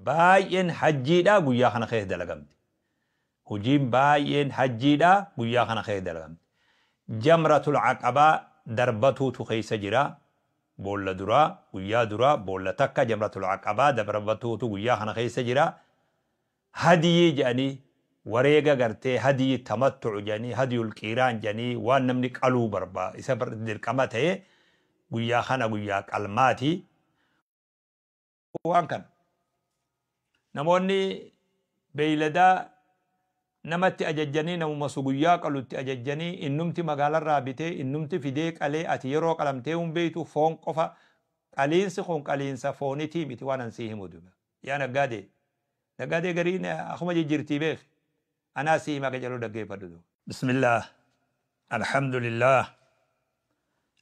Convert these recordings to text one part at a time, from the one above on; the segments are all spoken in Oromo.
Baay'een hajjiidha guyyaa kana keessa dalagamti. Hojiin baay'een hajjiidha guyyaa kana keessa dalagamti. Jamratul Aqabaa darbatuutu keessa jira. Boolla duraa, guyyaa duraa boolla takka Jamratul Aqabaa darbatuutu guyyaa kana keessa jira. Hadiyii jedhanii wareega gartee hadiyii tamattu'u jedhanii, hadiyul qiiraan jedhanii, waan namni qaluu barbaa isa dirqama ta'e guyyaa kana guyyaa qalmaati. Waan kana namoonni beeyladaa namatti ajajjanii, namuma su guyyaa qalutti ajajjanii, innumti magaalarraa bitee innumti fidee qalee, ati yeroo qalamtee hin beeytu. Foon qofa qaliinsi kun qaliinsa foonitii miti. Waan an sii himu duba yaa naggaadee, naggaadee gariin akkuma jijjiirtii beek, anaa sii hima, qacaruu dhaggeeffadhu. Bismillah, alhamdulillah,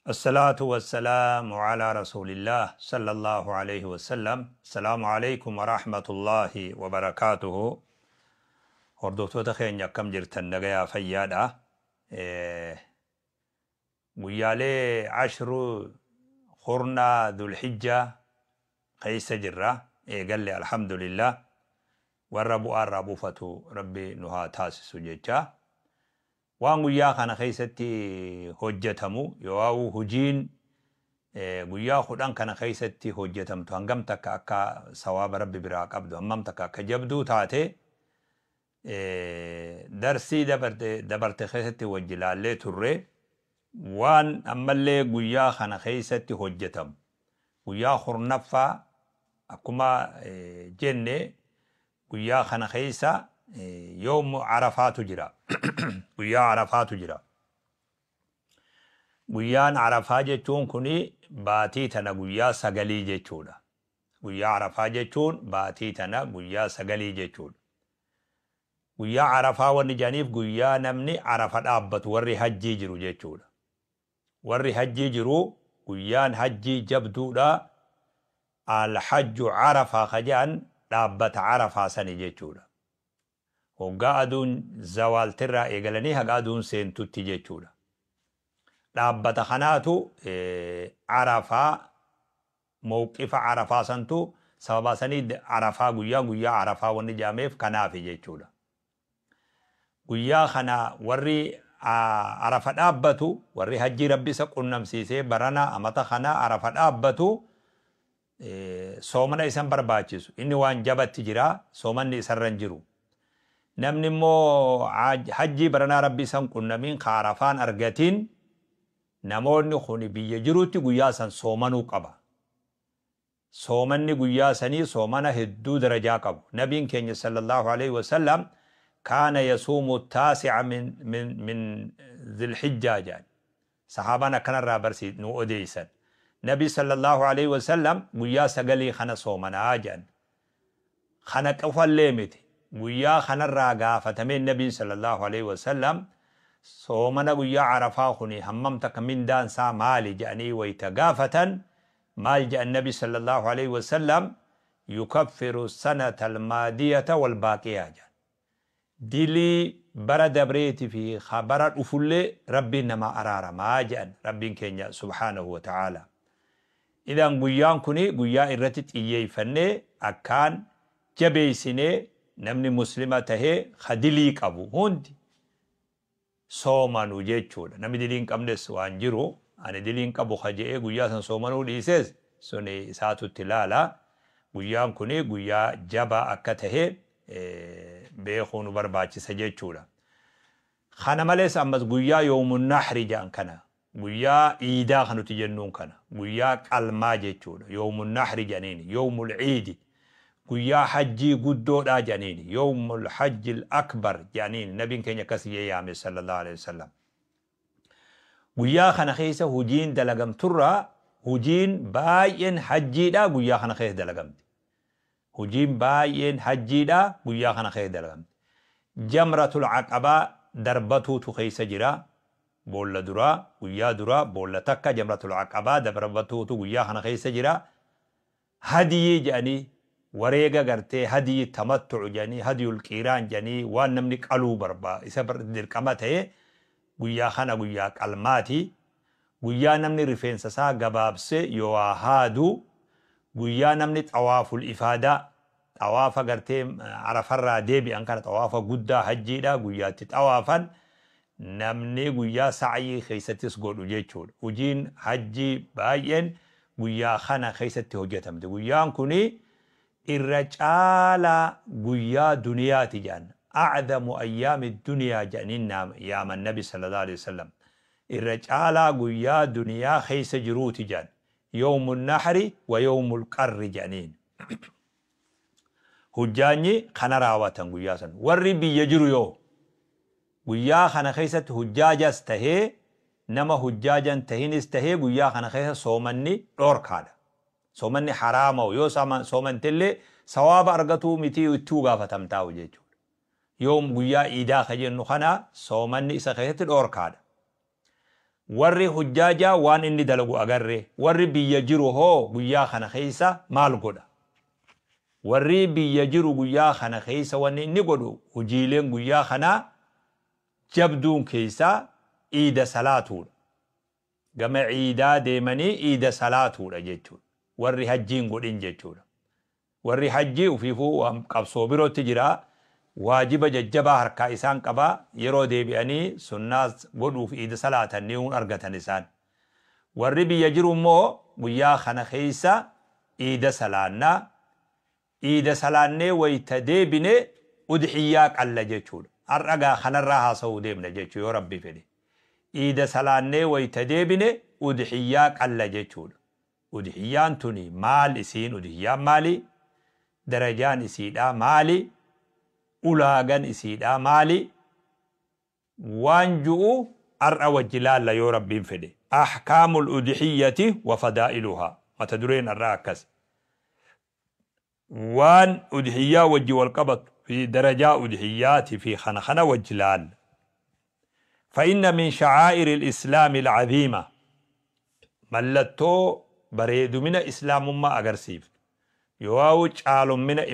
الصلاة والسلام على رسول الله صلى الله عليه وسلم. السلام عليكم ورحمة الله وبركاته. Hordoftoota keenya, akkam jirtan? Nagayaa, fayyaadha? Guyyaalee ashru khurnaa Dhulhijjaa keessa jirra eegalle. Alhamdulillah, warra bu'aarraa buufatu Rabbi nu haa taasisu jecha. Waan guyyaa kana keessatti hojjetamu yoo hojiin guyyaa 10 kana keessatti hojjetamtu hangam takka akka sawaaba Rabbi biraa qabdu, hammam takka akka jabduu taate, darsii dabarte keessatti wajji laallee turre. Waan ammallee guyyaa kana keessatti hojjetamu, guyyaa 10ffaa akkuma jenne, guyyaa kana keessa yoomu Arafaatu jira, guyyaa Arafaatu jira. Guyyaan Arafaa jechuun kuni baatii tana guyyaa 9 jechuudha. Guyyaa Arafaa jechuun baatii tana guyyaa 9 jechuudha. Guyyaa Arafaa wanni jedhaniif guyyaa namni Arafa dhaabbatu, warri hajjii jiru jechuudha. Warri hajjii jiru guyyaan hajjii jabduudha. Alhajju Arafaa ka jedhan dhaabbata Arafaa sani jechuudha. Hoggaa aduun zawaaltirraa eegalanii haga aduun seentutti jechuudha. Dhaabbata kanaatu Arafaa, mawqifa Arafaa santu sababa sanii Arafaa, guyyaa guyyaa Arafaa wanni jedhameef kanaafi jechuudha. Guyyaa kana warri Arafa dhaabbatu, warri hajjii Rabbi isa qunnamsiisee barana amata kana Arafa dhaabbatu, soomana isan barbaachisu. Inni waan jabatti jira, soomanni isarra hin jiru. Namni immoo hajjii baranaa Rabbi isan qunnamiin ka Arafaan argatiin, namoonni kun biyya jirutti guyyaa san soomanuu qaba. Soomanni guyyaa sanii soomana hedduu darajaa qabu. Nabiin keenya sallallahu alaihi wasallam kaana yasuumu taasi'a min Zilhijjaa jedhan. Sahaabaan akkanarraa barsi nu odeeysan. Nabi sallallahu alaihi wasallam guyyaa 9 kana soomanaa jedhan. Kana qofallee miti. Guyyaa kanarraa gaafatamee Nabiin sallallahu alaihi wasallam soomana guyyaa Arafaa kuni hammam takka mindaan isaa maali jedhanii wayita gaafatan, maal jedhan Nabi sallallahu alaihi wasallam? Yukaffiru sanata almaadiyata walbaaqiyaa jedhan. Dilii bara dabreeti fi bara dhufullee Rabbiin nama araaramaa jedhan Rabbiin keenya subhaanahu wa ta'ala. Idan guyyaan kuni guyyaa irratti xiyyeeffannee akkaan jabeessinee namni Muslima tahee ka dilii qabu hundi soomanu jechuudha. Namni dilii hin qabnes waan jiru, ani dilii hin qabu ka je'ee guyyaa san soomanuu dhiises suni isaatu itti ilaala. Guyyaan kuni guyyaa jabaa akka tahe beekuu nu barbaachisa jechuudha. Kana malees ammas guyyaa yoomun nahri jedhan kana, guyyaa iidaa kan nuti jennuun kana, guyyaa qalmaa jechuudha. Yoomun nahri jedhaniini, yoomul iidi, guyyaa hajjii guddoodhaa jedhaniini, yoomul hajjil akbar jedhaniini. Nabiin keenya akkas jee yaame sallallahu alaihi wasallam. Guyyaa kana keessa hojiin dalagamturraa hojiin baay'een hajjiidha guyyaa kana keessa dalagamti. Hojiin baay'een hajjiidha guyyaa kana keessa dalagamti. Jamratul Aqabaa darbatuutu keessa jira. Boolla duraa, guyyaa duraa boolla takka Jamratul Aqabaa darbatuutu guyyaa kana keessa jira. Hadiyii jedhanii wareega gartee hadiyii tamattu'u jedhanii, hadiyul qiiraan jedhanii, waan namni qaluu barbaa isa dirqama ta'e guyyaa kana guyyaa qalmaati. Guyyaa namni rifeensa isaa gabaabse yoo haadu, guyyaa namni xawaaful ifaadaa. Xawaafa gartee Arafarraa deebi'an kana, xawaafa guddaa hajjiidha guyyaatti xawaafan, namni guyyaa sa'yii keessattis godhu jechuudha. Hojiin hajjii baay'een guyyaa kana keessatti hojjetamti. Guyyaan kuni irra caalaa guyyaa duniyaati jedhan. A'zamu ayyaami duniyaa jedhaniin yaaman Nabi sallallahu alaihi wasallam. Irra caalaa guyyaa duniyaa keessa jiruuti jedhan. Yawmun nahri wa yawmul qarri jedhaniin. Hujjaanyi kana raawwatan guyyaa san. Warri biyya jiru yoo guyyaa kana keessatti hujjaajas tahee, nama hujjaajan tahinis tahee, guyyaa kana keessa soomanni dhoorkaadha. Soomanni haraama, yoo soomantillee sawaaba argatuu mitii, ittuu gaafatamtaa'u jechuudha. Yoom guyyaa iidaa ka jennu kana soomanni isa keessatti dhoorkaadha. Warri hujjaajaa waan inni dalagu agarre, warri biyya jiru hoo guyyaa kana keessa maal godha? Warri biyya jiru guyyaa kana keessa wanni inni godhu, hojiileen guyyaa kanaa jabduun keessaa iida salaatuudha. Gama iidaa deemanii iida salaatuudha jechuudha. Warri hajjiin godhin jechuudha. Warri hajjii ufiifuu waan qabsoo birootti jira. Waajiba jajjabaa harkaa isaan qabaa, yeroo deebi'anii sunnaas godhuuf iida salaatan ni argatan isaan. Warri biyya jiru immoo guyyaa kana keessa iida salaannaa. Iida salaannee wayita deebine udhiyyaa qalla jechuudha. Har'a gaa kanarraa haasa'uu deemna jechuu yoo Rabbi fedhe. Iida salaannee wayita deebine udhiyyaa qalla jechuudha. Udhiyyaan tuni maal isiin? Udhiyyaan maali? Darajaan isiidhaa maali? Ulaagan isiidhaa maali? Waan ju'u har'a wajji laalla yoo Rabbiin fedhe. Ahkaamul udhiyyati wa fadaa'iluhaa. Mata dureen har'aa akkas. Waan udhiyyaa wajji wal qabatu fi darajaa udhiyyaati fi kana kana wajji laalla. فإن من شعائر الإسلام العظيمة، mallattoo bareedumina islaamummaa agarsiiftu, yoo caalummina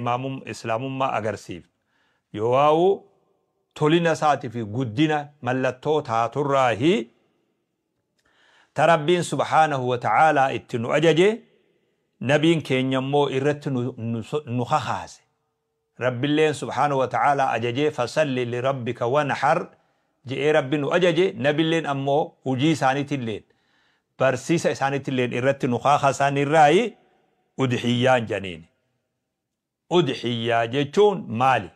islaamummaa agarsiiftu, yoo tolina isaatii fi guddina mallattoo taaturraahi, ta Rabbiin subhaanahu wa ta'aalaa itti nu ajaje, nabiin keenya immoo irratti nu kakaase, Rabbilleen subhaanahu wa ta'aalaa ajajee, fasalli lirabbika wanhar je'ee Rabbi nu ajaje, nabilleen ammoo hujii isaaniitilleen barsiisa isaaniitilleen irratti nu kakasanirraayi udhiyyaan janiini. Udhiyyaa jechuun maali?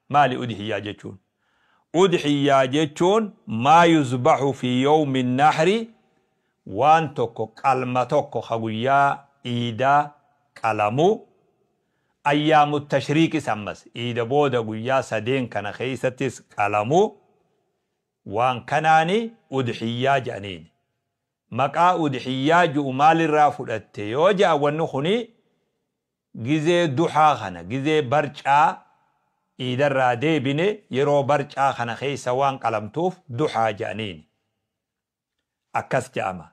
Maali udhiyyaa jechuun? Udhiyyaa jechuun maa yuzbaxu fi yawmi nahri, waan tokko, qalma tokko ka guyyaa iidaa qalamu, ayyaamu tashriiqis, ammas iida booda guyyaa sadeen kana keeysattis qalamu, waan kanaani udhiyyaa jedhaniini. Maqaa udhiyyaa ji'u maalirraa fudhatte yoo je'a, wanni kuni gizee duxaa kana, gizee barcaa iidarraa deebine, yeroo barcaa kana keessa waan qalamtuuf duxaa jedhaniini. Akkas je'ama.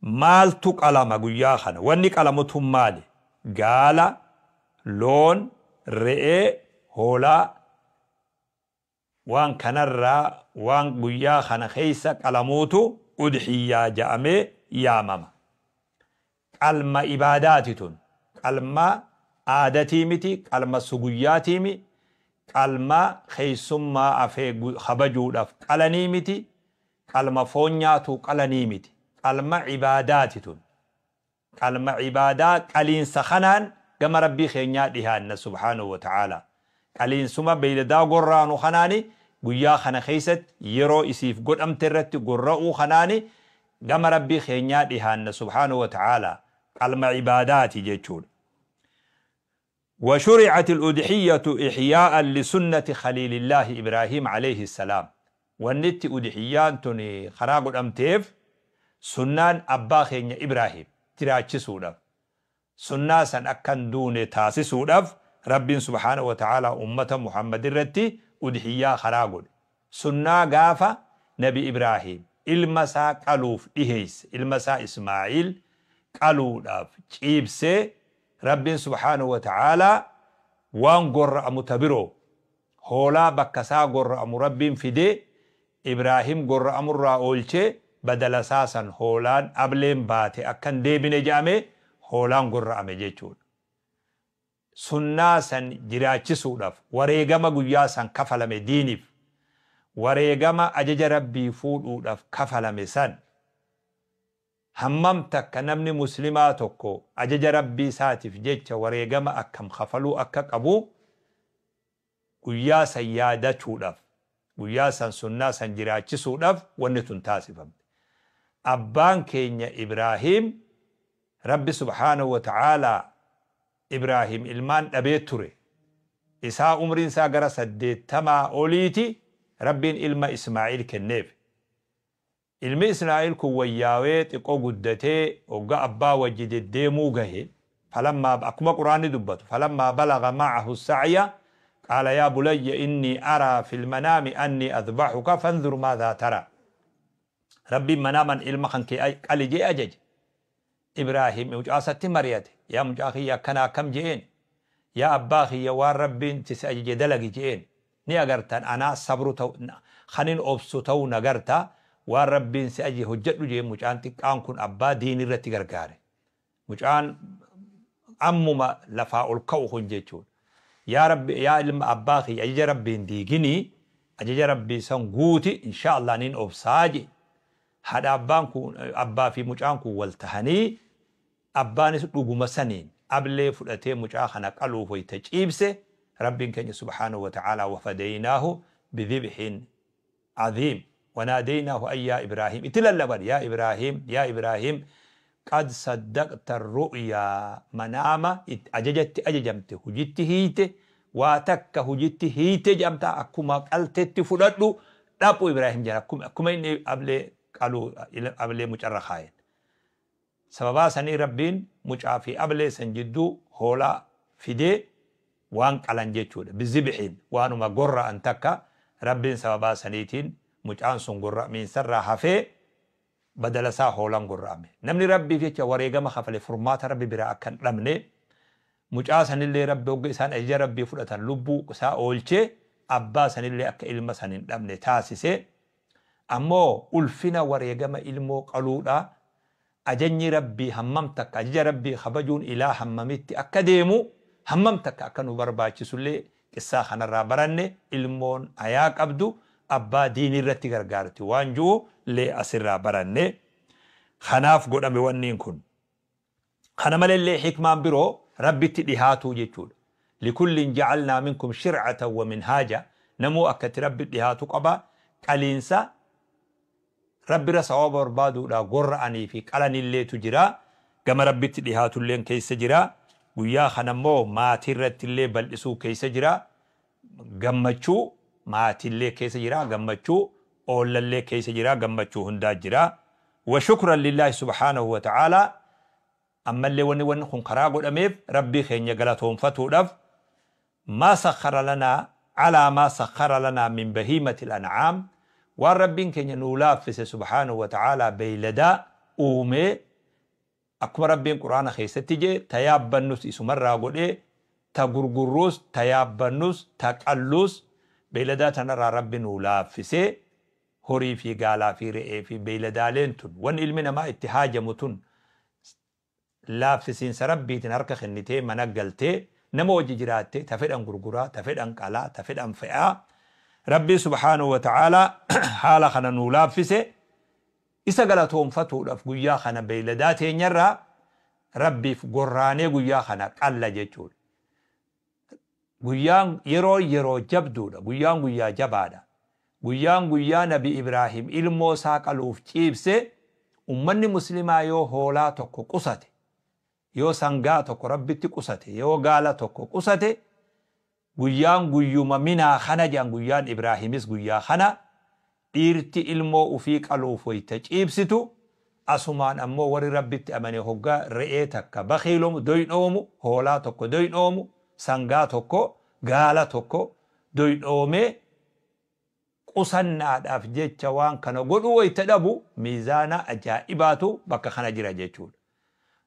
Maaltu qalama guyyaa kana? Wanni qalamu tun maali? Gaala, loon, re'ee, hoolaa, waan kanarraa waan guyyaa kana keessa qalamuutu udhiyyaa je'amee yaamama. Qalma ibaadaati tun. Qalma aadatii miti, qalma suguyyaatii mi, qalma keessummaa afee kabajuudhaaf qalanii miti, qalma foon nyaatu qalanii miti. Qalma ibaadaati tun. Qalma ibaadaa qaliinsa kanaan gama Rabbii keenyaa dhihaanna subhaanahu wa ta'aalaa. Qaliinsuma beeyladaa gorraanu kanaani, guyyaa kana keessatti yeroo isiif godhamte irratti gorra'uu kanaani gama Rabbii keenyaa dhihaanna subhaanahu wa ta'aalaa. Qalma ibaadaati jechuudha. وشرعت الأضحية إحياء لسنة خليل الله إبراهيم عليه السلام. ونت أضحيان تني خراغ الأمتيف سنان أبا خينيا إبراهيم تراچسودaf sunnaa san akkan duune taasisuudhaaf Rabbiin subhaanahu wa ta'aalaa ummata Muhammad irratti udhiyyaa karaa godhe. Sunnaa gaafa Nabi Ibraahim ilma isaa qaluuf dhiheesse, ilma isaa Ismaa'iil qaluudhaaf ciibsee, Rabbiin subhaanahu wa ta'aalaa waan gorra'amu ta biroo hoolaa bakka isaa gorra'amu Rabbiin fidee Ibraahim gorra'amurraa oolchee, badala isaa san hoolaan ableen baate akkan deebine jedhamee hoolaan gorra'ame jechuudha. Sunnaa san jiraachisuudhaaf, wareegama guyyaa san kafalame diiniif, wareegama ajaja Rabbii fuudhuudhaaf kafalame san, hammam takka namni Muslimaa tokko ajaja Rabbii isaatiif jecha wareegama akkam kafaluu akka qabu guyyaa san yaadachuudhaaf, guyyaa san sunnaa san jiraachisuudhaaf wanni tun taasifamte. Abbaan keenya Ibraahiim, Rabbi subhaanahu wa ta'aalaa Ibraahiim ilmaan dhabee ture. Isaa umriin isaa gara 80 oliiti Rabbiin ilma Ismaa'iil kenneef. Ilmi Ismaa'iil kun wayyaawee xiqqoo guddatee hogga abbaa wajji deddeemuu gahe, falammaa, akkuma Qur'aanni dubbatu, falammaa balaga ma'ahu sa'ya qaala yaa bulayya innii araa fil manaami annii adbahuka fanzur maadhaa taraa. Rabbiin manaaman ilma kan kee qali jee ajaje. Ibraahim mucaa isatti mari'ate. Yaa mucaa kiyya, akkana akkam je'een. Yaa abbaa kiyya, waan Rabbiin itti si ajaje dalagi je'een. Ni agartan anaa sabru ta'u kanin obsu ta'uu nagarta, waan Rabbiin si ajaje hojjedhu je'een. Mucaan xiqqaan kun abbaa diinii irratti gargaare. Mucaan ammuma lafaa ol ka'u kun jechuudha. Yaa Rabbi, yaa ilma abbaa kiyya, ajaja Rabbiin diiginii, ajaja Rabbii san guuti, insha Allah nin obsaa je. Haadha abbaan kun, abbaa fi mucaan kun wal tahanii, abbaanis dhuguma saniin ablee fudhatee mucaa kana qaluuf wayta ciibse, Rabbiin keenya subhaanahu wa ta'aalaa wafadaynaahu bidhibhin aziim wanaadaynaahu an yaa Ibraahim itti lallaban, yaa Ibraahim, yaa Ibraahim, qad saddaqta ru'yaa, manaama ajajatti ajajamte hujitti hiiyte, waa takka hujitti hiiyte jedhamta, akkuma qaltetti fudhadhu dhaphu Ibraahim jedhan. Akkuma inni ablee qaluu ablee mucarra kaayen, sababaa sanii Rabbiin mucaa fi ablee san jidduu hoolaa fidee waan qalan jechuudha. Bizibxiin, waanuma gorra'an takka. Rabbiin sababaa saniitiin mucaan sun gorra'miinsarraa hafee badala isaa hoolaan gorra'ame. Namni Rabbiif jecha wareegama kafale furmaata Rabbi biraa akka hin dhabne, mucaa sanillee Rabbi hogga isaan ajaja Rabbii fudhatan lubbuu isaa oolchee, abbaa sanillee akka ilma san hin dhabne taasise. Ammoo ulfina wareegama ilmoo qaluudha, ajajni Rabbii hammam takka, ajaja Rabbii kabajuun ilaa hammamitti akka deemu, hammam takka akka nu barbaachisullee qissaa kanarraa baranne. Ilmoon ayaa qabdu abbaa diinii irratti gargaarti waan ji'u lee asirraa baranne. Kanaaf godhame wanniin kun. Kana malellee hikmaan biroo Rabbitti dhihaatuu jechuudha. Likullin ja'alnaa minkum shir'atan wa minhaaja. Namuu akkatti Rabbi dhihaatu qaba. Qaliinsa Rabbirra sawaaba barbaaduudha gorra'anii fi qalanilleetu jira. Gama Rabbitti dhihaatulleen keessa jira. Guyyaa kana immoo maatii irratti illee bal'isuu keessa jira. Gammachuu maatiillee keessa jira, gammachuu oollallee keessa jira, gammachuu hundaa jira. Wa shukran lillaahi subhaanahu wa ta'aalaa. Ammallee wanni kun karaa godhameef Rabbii keenya galatoonfatuudhaaf, maa sakhara lanaa calaa maa sakhara lanaa min bahiimati an'aam, waan Rabbiin keenya nuu laaffise subhaanahu wa ta'aalaa beeyladaa uumee. Akkuma Rabbiin Quraana keessatti jee, ta yaabbannus isumarraa godhee, ta gurgurruus, ta yaabbannus, ta qalluus beeyladaa tanarraa Rabbi nuu laaffisee. Horii fi gaalaa fi re'ee fi beeyladaaleen tun, wanni ilmi namaa itti haajamu tun, laaffisiinsa Rabbiitiin harka kennitee mana galtee nama wajji jiraattee, ta fedhan gurguraa, ta fedhan qalaa, ta fedhan fe'aa. Rabbii subhaanahu wa ta'aalaa haala kana nuu laaffise. Isa galatoonfatuudhaaf guyyaa kana beeyladaa teenyarraa Rabbiif gorraanee guyyaa kana qalla jechuudha. Guyyaan yeroo jabduudha. Guyyaan guyyaa jabaadha. Guyyaan guyyaa Nabi Ibraahim ilmoo isaa qaluuf ciibse. Ummanni Muslimaa yoo hoolaa tokko qusate, yoo sangaa tokko Rabbitti qusate, yoo gaala tokko qusate, guyyaan guyyuma Minaa kana jedhan. Guyyaan Ibraahimis guyyaa kana dhiirti ilmoo ufii qaluuf wayta ciibsitu, asumaan ammoo warri Rabbitti amane hoggaa re'ee takka bakiilomu doydhoomu, hoolaa tokko doydhoomu, sangaa tokko, gaala tokko doydhoomee qusannaadhaaf jecha waan kana godhu wayta dhabu, miizaana ajaa'ibaatu bakka kana jira jechuudha.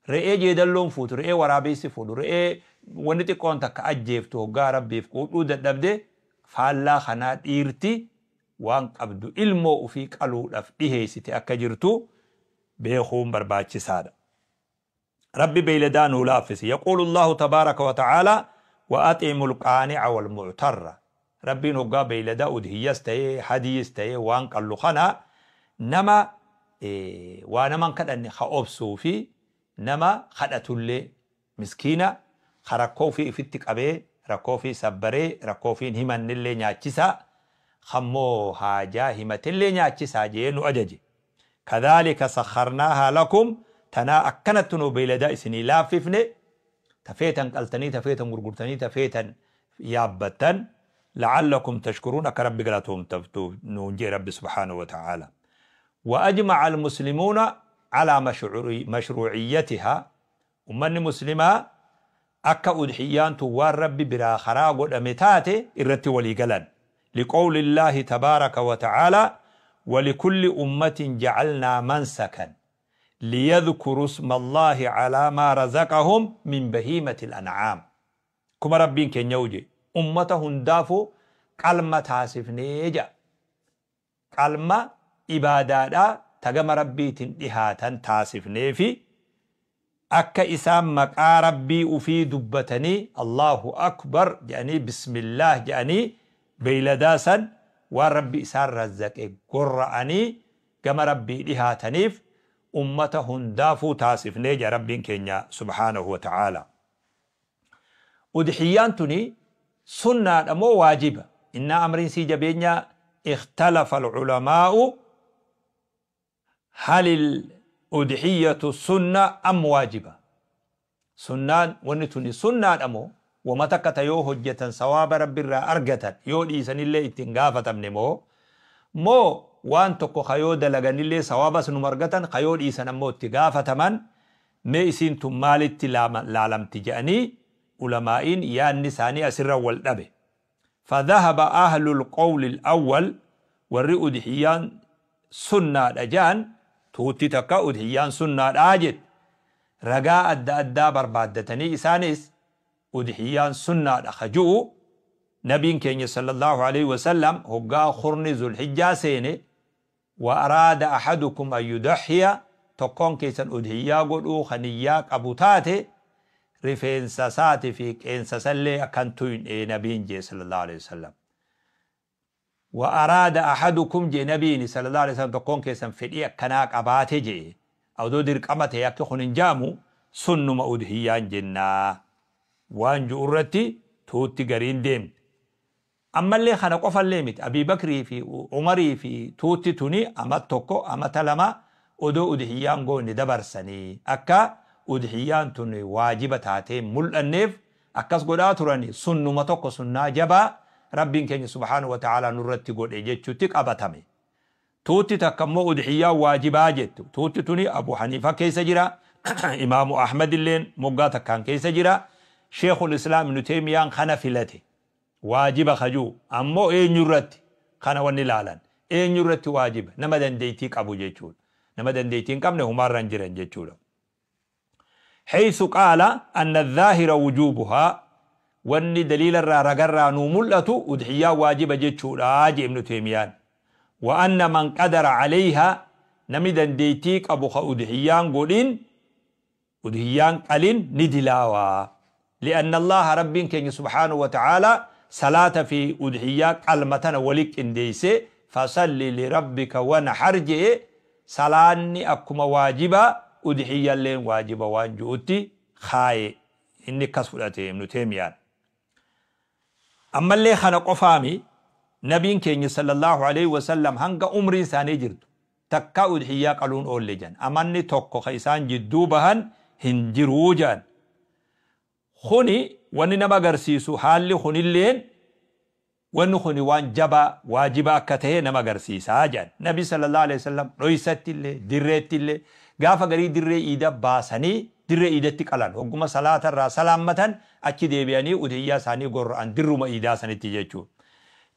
Re'ee jeedalloon fuutu, re'ee waraabessi fuudhu, re'ee wanni xiqqoon takka ajjeeftu hoggaa Rabbiif quudhuu dadhabde, faallaa kanaa dhiirti waan qabdu ilmoo ufii qaluudhaaf dhiheessite akka jirtu beekuun barbaachisaadha. Rabbi beeyladaa nuu laaffise. Yaquulu Allahu tabaaraka wa ta'aalaa Wa axcimu lqaanica walmuctarra. Rabbiin hoggaa beeyladaa udhiyyas ta'ee hadiyyis ta'ee waan qallu kana nama waa naman kadhanne ka obsuu fi nama kadhatullee, miskiina ka rakkoo ofii ifitti qabee, rakkoo ofii sabbaree, rakkoo ofii hin himannellee nyaachisaa, kammoo haajaa himatellee nyaachisaa jee nu ajaje. Kadhaalika sakharnaahaa lakum, tanaa akkanatti nu beeyladaa isinii laaffifne, ta feetan qaltanii, ta feetan gurgurtanii, ta feetan yaabbattan, la'allakum tashkuruun, akka Rabbi galatoomtaftuuf nuun jee Rabbi subhaanahu wa ta'aala. Wa ajma'a al-muslimuuna alaa mashruu'iyyatihaa, ummanni muslimaa akka udhiyyaan tun waan Rabbi biraa karaa godhame taate irratti walii galan. Liqawli Allaahi tabaaraka wa ta'aalaa: walikulli ummatin ja'alnaa mansakan liyadhkuruu isma Allaahi alaa maa razaqahum min bahiimatil an'aam. Akkuma Rabbiin keenya jedhe, ummata hundaafuu qalma taasifnee jedha. Qalma ibaadaadhaa ta gama Rabbiitiin dhihaatan taasifneefi akka isaan maqaa Rabbii ufii dubbatanii, Allahu Akbar jedhanii, Bismillaah jedhanii, beeyladaa san waan Rabbi isaan razzaqe gorra'anii gama Rabbii dhihaataniif ummata hundaafuu taasifnee jedha Rabbiin keenya subhaanahu wa ta'aala. Udhiyyaan tuni sunnaadha moo waajiba? Innaa amriin sii jabeenya, ikhtalafa al-ulamaa'u hal udhiyyatu sunna am waajiba. Sunnaan wanni tuni sunnaadha moo wama takka ta yoo hojjetan sawaaba Rabbi irraa argatan, yoo dhiisanillee ittiin gaafatamne moo waan tokko ka yoo dalaganillee sawaabas numa argatan, ka yoo dhiisan ammoo itti gaafataman? Mee isiin tun maalitti laalamti jedhanii ulamaa'iin yaanni isaanii asirra wal dhabe. فذهب أهل القول الأول، warri udhiyyaan sunnaadha jedhan, tuutti takka udhiyyaan sunnaadha jedhe, ragaa adda addaa barbaaddatanii, isaanis udhiyyaan sunnaadha ka ju'u, nabiin keenya sallallahu alaihi wasallam hoggaa kurni Zulhijjaa seene, وأراد أحدكم أن يضحي, tokkoon keessan udhiyyaa godhuu kaniyyaa qabu taate, rifeensa isaati fi qeensa isallee akkan tuyne nabiin jee sallallahu alaihi wasallam. وأراد أحدكم jee nabiin sallallahu alaihi wasallam, tokkoon keessan fedhii akkanaa qabaate jee, odoo dirqama ta'e akka kun hin jaamu, sunnuma udhiyyaan jennaa waan ju'u irratti tuutti gariin deemte. Ammallee kana qofallee miti, Abii Bakrii fi Umarii fi tuutti tuni ama tokko amata lama odoo udhiyyaan goone dabarsanii, akka udhiyyaan tun waajiba taatee mul'anneef akkas godhaa turani, sunnuma tokko sunnaa jabaa Rabbiin keenya subhaanahu wa ta'aalaa nurratti godhe jechuutti qabatame. Tuutti takka immoo udhiyyaan waajibaa jettu. Tuutti tuni Abu Haniifa keessa jira. Imaamu Ahmad illeen moggaa takkaan keessa jira. Sheekul Islaam Ibnu Teemiyaan kana filate. Waajiba kajuu ammoo eenyurratti kana wanni ilaalan, eenyurratti waajiba? Nama dandeettii qabu jechuudha. Nama dandeettii hin qabne humaarra hin jiran jechuudha. حيث قال أن الظاهر وجوبها, wanni daliila irraa ragarraa nuu mul'atu udhiyyaa waajiba jechuudha je Ibnu Teemiyaan. وأن من قدر عليها, namni dandeettii qabu ka udhiyyaan godhin, udhiyyaan qalin, ni dilaawaa. لأن الله ربين كين سبحانه وتعالى صلاة في udhiyyaa qalmatana wali qindeeyse, فصل لربك وانحر jee, salaanni akkuma waajiba udhiyyalleen waajiba waan ju'utti kaaye, inni akkas fudhate Ibnu Teemiyaan. Ammallee kana qofaami, nabiin keenya sallallahu alaihi wasallam hanga umriin isaanii jirtu takka udhiyyaa qaluun oolle jan, amanni tokko ka isaan jidduu bahan hin jiruu jan. Kuni wanni nama agarsiisu, haalli kunilleen wanni kuni waan jabaa waajiba akka ta'e nama agarsiisaa jedhan. Nabi sallallahu alaihi wasallam dhoysatti illee, dirreetti illee, gaafa garii dirree iida baasanii dirree iidatti qalan, hogguma salaata irraa salaammatan achi deebi'anii udhiyyaa isaanii gorra'an dirruma iidaa sanitti jechuudha.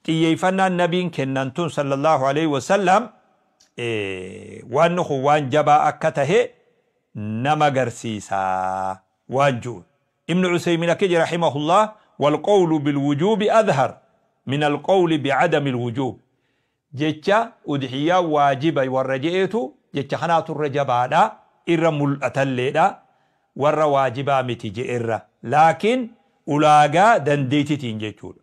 Xiyyeeffannaan nabiin kennan tun sallallahu alaihi wasallam waan kun waan jabaa akka tahe nama agarsiisaa waan jiru. Ibnu Usaymin akka jedhe rahimahullah: والقول بالوجوب أظهر من القول بعدم الوجوب. Jecha udhiyyaa waajiba warra je'eetu jecha kanaatu irra jabaadha, irra mul'atalleedha warra waajibaa miti je'erra, laakiin Ulaagaa dandeetitiin jechuudha.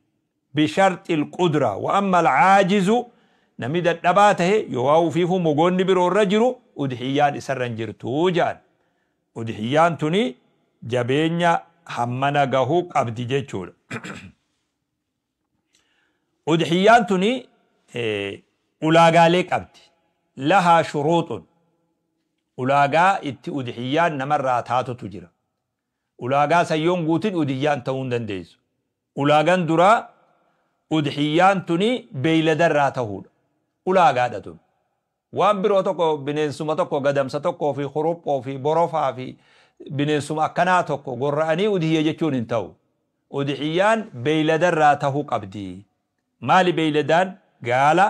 Bisharxil qudra wa amma alcaajizu, namni dadhabaa tahe yoo waa ufiifuu mogoonni biroo irra jiru, udhiyyaan isarra hin jirtuu jedhan. Udhiyyaan tuni jabeenya hammana gahuu qabdi jechuudha. Udhiyyaan tuni ulaagaalee qabdi. Lahaa shuruuxun, ulaagaa itti udhiyyaan namarraa taatutu jira. Ulaagaa san yoon guutin udhiyyaan ta'uu hin dandeessu. Ulaagaan duraa udhiyyaan tuni beeyladarraa tahuudha. Ulaagaadha tun. Waan biroo tokko, bineensuma tokko, gadamsa tokkoo fi kuruphoo fi borofaa fi bineensuma akkanaa tokko gorra'anii udhiyya jechuun hin ta'u. Udhiyyaan beeyladarraa tahuu qabdi. Maali beeyladaan? Gaala,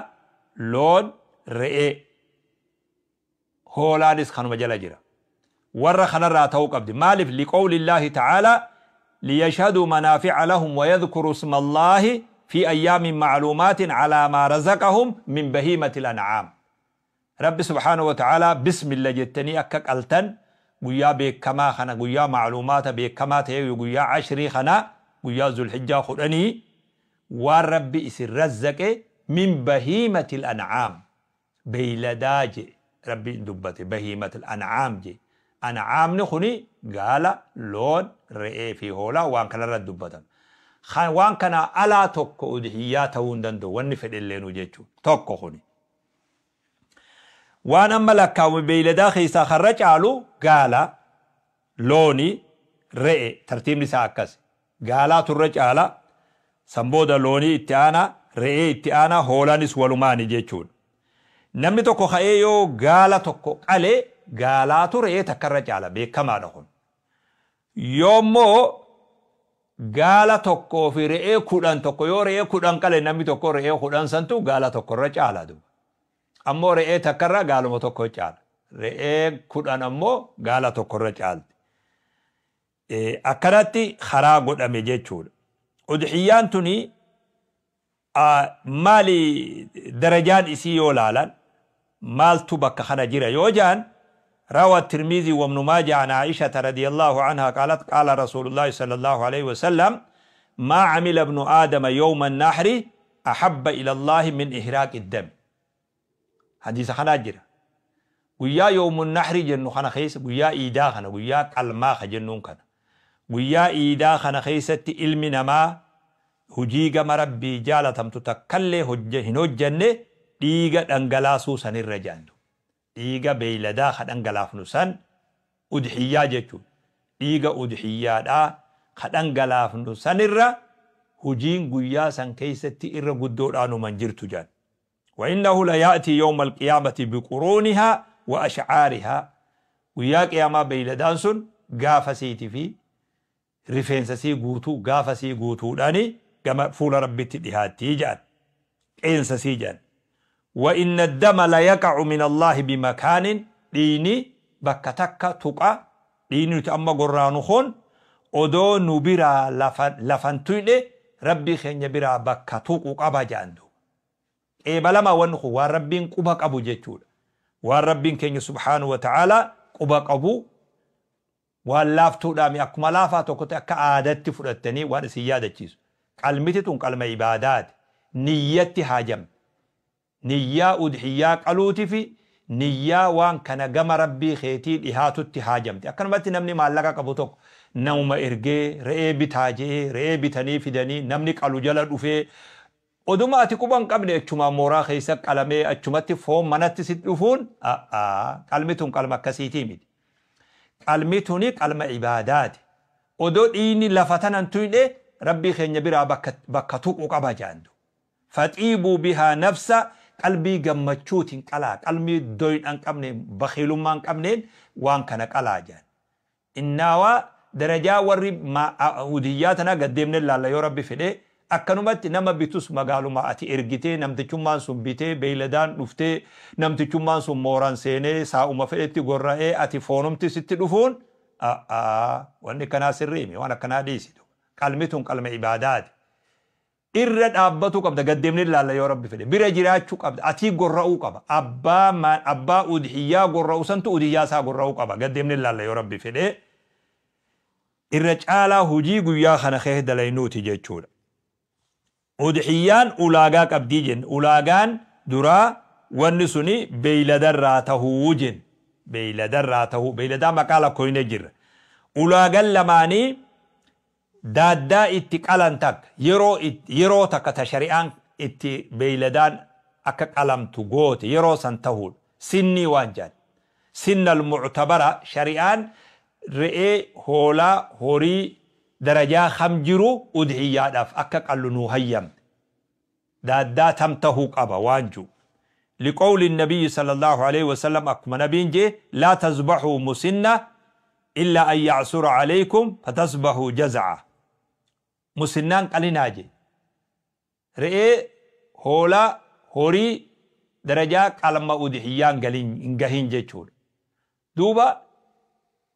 loon, re'ee. Hoolaanis kanuma jala jira. Warra kanarraa ta'uu qabdi. Maaliif? Liqawlillaahi ta'aalaa liyashhaduu manaafi'a lahum wa yadhkuru ismallaahi fi ayyaamin ma'luumaatin alaa maa razaqahum min bahiimatil an'aam. Rabbi subhaanahu wa ta'aalaa bismilla jettanii akka qaltan guyyaa beekamaa kana, guyyaa ma'luumaata beekamaa ta'e, guyyaa ashrii kana, guyyaa zulhijjaa 10, waan Rabbi isin razzaqe min bahiimatil an'aam, beeyladaa jedhe Rabbiin dubbate, bahiimatil an'aam jedhe. An'aamni kuni gaala, loon, re'ee fi hoolaa, waan kanarra dubbatama. Waan kanaa alaa tokko udhiyyaa ta'uu hin danda'u, wanni fedhelleenuu jechuudha. Tokko kuni. Waan amma lakkaawame beeyladaa keessaa karra caalu gaala, looni, re'e, tartiibni isaa akkas. Gaalaatu irra caala, san booda loonii itti aanaa, re'ee itti aanaa, hoolaanis walumaani jechuudha. Namni tokko ka'ee yoo gaala tokko qale, gaalaatu re'ee takkarra caala, beekamaadha kun. Yoommoo gaala tokkoo fi re'ee 10 tokko, yoo re'ee 10 qale namni tokko, re'ee 10 santu gaala tokkorra caala duuba. Ammoo re'ee takkarra gaaluma tokko caala. Re'ee 10 ammoo gaala tokkorra caalti. Akkanatti karaa godhame jechuudha. Udhiyyaan tuni maali darajaan isii yoo laalan, maaltu bakka kana jira yoo jaan, روى الترمذي وابن ماجه عن عائشة رضي الله عنها قالت: قال رسول الله صلى الله عليه وسلم: ما عمل ابن آدم يوم النحر أحب إلى الله من إهراق الدم. حديث خنا جرا. Guyyaa يوم النحر jennu kana keessa, guyyaa iidaa kana, guyyaa qalmaa ka jennuun kana, guyyaa iidaa kana keessatti ilmi namaa hujii gama Rabbii jaalatamtu takkallee hin hojjanne dhiiga dhangalaasuu sanirra jaantu. Dhiiga beeyladaa ka dhangalaafnu san, udhiyyaa jechuudha. Dhiiga udhiyyaadhaa ka dhangalaafnu sanirra hujiin guyyaa san keessatti irra guddoodhaanuman jirtu jedhan. وإنه ليأتي يوم القيامة بقرونها وأشعارها. Guyyaa qiyaamaa beeyladaan sun gaafa siitii fi rifeensa sii guutuu, gaafa sii guutuudhaani gama fuula Rabbitti dhihaattii jedhan. Qeensa sii jedhan. وإن الدم ليقع من الله بمكان, dhiigni bakka takka tuqa. Dhiigni nuti amma gorraanu kun odoo nu biraa lafan tuyne Rabbii keenya biraa bakka tuqu qaba jedhan duuba. Qeebalamaa wanni kun waan Rabbiin quba qabu jechuudha. Waan Rabbiin keenya subhaanahu wa ta'aalaa quba qabu, waan laaftuudhaami akkuma laafaa tokkotti akka aadatti fudhattanii waan isin yaadachiisu. Qalmiti tun qalma ibaadaati. Niyyatti haajamte. Niyyaa udhiyyaa qaluuti fi niyyaa waan kana gama Rabbii keetii dhihaatutti haajamte. Akkanumatti namni maallaqa qabu tokko namuma ergee re'ee bitaa jee, re'ee bitanii fidanii, namni qalu jala dhufee, oduma ati quba hin qabne achumaan mooraa keessa qalamee achumatti foon manatti si dhufuun, qalmi tun qalma akkasiitii miti. Qalmi tuni qalma ibaadaati. Odoo dhiigni lafa tanan tuyne Rabbii keenya biraa bakka tuqu qaba jaandu. فطيبوا بها نفسا, qalbii gammachuutiin qalaa, qalbii doyidha hin qabne, bakiilummaa hin qabneen waan kana qalaa jaan. Innaawaa darajaa warri udhiyyaa tanaa gaddeemne laalla yoo Rabbi fedhee. Akkanumatti nama bitus magaaluma ati ergitee, namtichummaan sun bitee, beeyladaan dhuftee, namtichummaan sun mooraan seenee, saa'uma fedhetti gorra'ee, ati foonumti sitti dhufuun, wanni akkanaa sirriimi, waan akkanaa dhiisitu. Qalmi tun qalma ibaadaati. Irra dhaabbatu qabda, gaddeemne laalla yoo Rabbi fedhe. Bira jiraachuu qabda, atii gorra'uu qaba. Abbaa udhiyyaa gorra'u santu udhiyyaa isaa gorra'uu qaba, gaddeemne laalla yoo Rabbi fedhe. Irra caalaa hujii guyyaa kana keessa dalaynuuti jechuudha. Udhiyyaan ulaagaa qabdii jenna. Ulaagaan duraa wanni suni beeyladarraa tahuu jenna. Beeyladarraa tahuu. Beeyladaa maqaa lakkoofne jirra. Ulaagaan lamaanii daaddaa itti qalan takka yeroo takka ta shari'aan itti beeyladaan akka qalamtu goote yeroo san tahuudha. Sinnii waan jedhan. Sinna al-muctabara shari'aan re'ee, hoolaa, horii darajaa kam jiru udhiyyaadhaaf akka qallu nuu hayyamte. Daaddaa tam tahuu qaba waan jiru. Liqawli nabiyyi sallallahu alaihi wasallam, akkuma nabiin jee: laa tazbaxuu musinna illaa an ya'sura alaykum fatasbaxuu jaza'a. Musinnaan qalinaa jee. Re'ee, hoolaa, horii darajaa qalma udhiyyaan hin gahin jechuudha. Duuba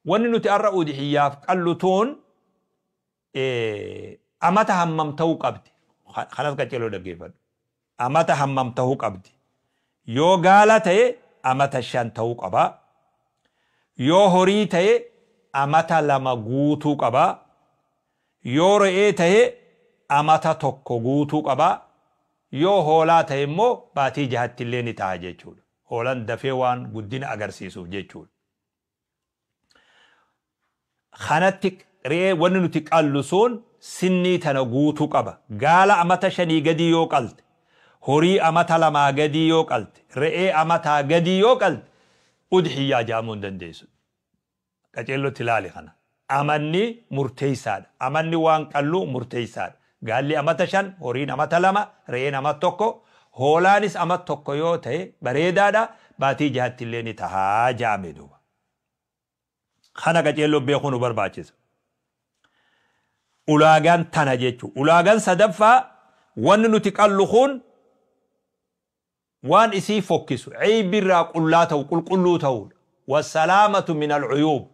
wanni nuti har'a udhiyyaaf qallu tuun amata hammam ta'uu qabdi? Kanas qaceeloo dhaggeeffadhu. Amata hammam ta'uu qabdi? Yoo gaala ta'e amata 5 ta'uu qaba. Yoo horii ta'e amata 2 guutuu qaba. Yoo re'ee ta'e amata 1 guutuu qaba. Yoo hoolaa ta'e immoo baatii 6tti illee ni ta'a jechuudha. Hoolaan dafee waan guddina agarsiisuuf jechuudha. Kanatti re'ee wanni nuti qallu sun sinnii tana guutuu qaba. Gaala amata 5 gadii yoo qalte, horii amata 2 gadii yoo qalte, re'ee amataa gadii yoo qalte, udhiyyaa jedhamuu hin dandeessu. Qaceellotti ilaali kana. Amanni murteessaadha. Amanni waan qallu murteessaadha. Gaalli amata 5, horiin amata 2, re'een amata 1, hoolaanis amata 1 yoo ta'e bareedaadha. Baatii 6tti illee ni tahaa jedhame duuba. Kana qaceelloo beekuu nu barbaachisa. Ulaagaan tana jechuudha. Ulaagaan sadaffaa wanni nuti qallu kun waan isii fokkisu ceybirraa qullaa ta'u, qulqulluu ta'uudha. Wassalaamatu min alcuyuub.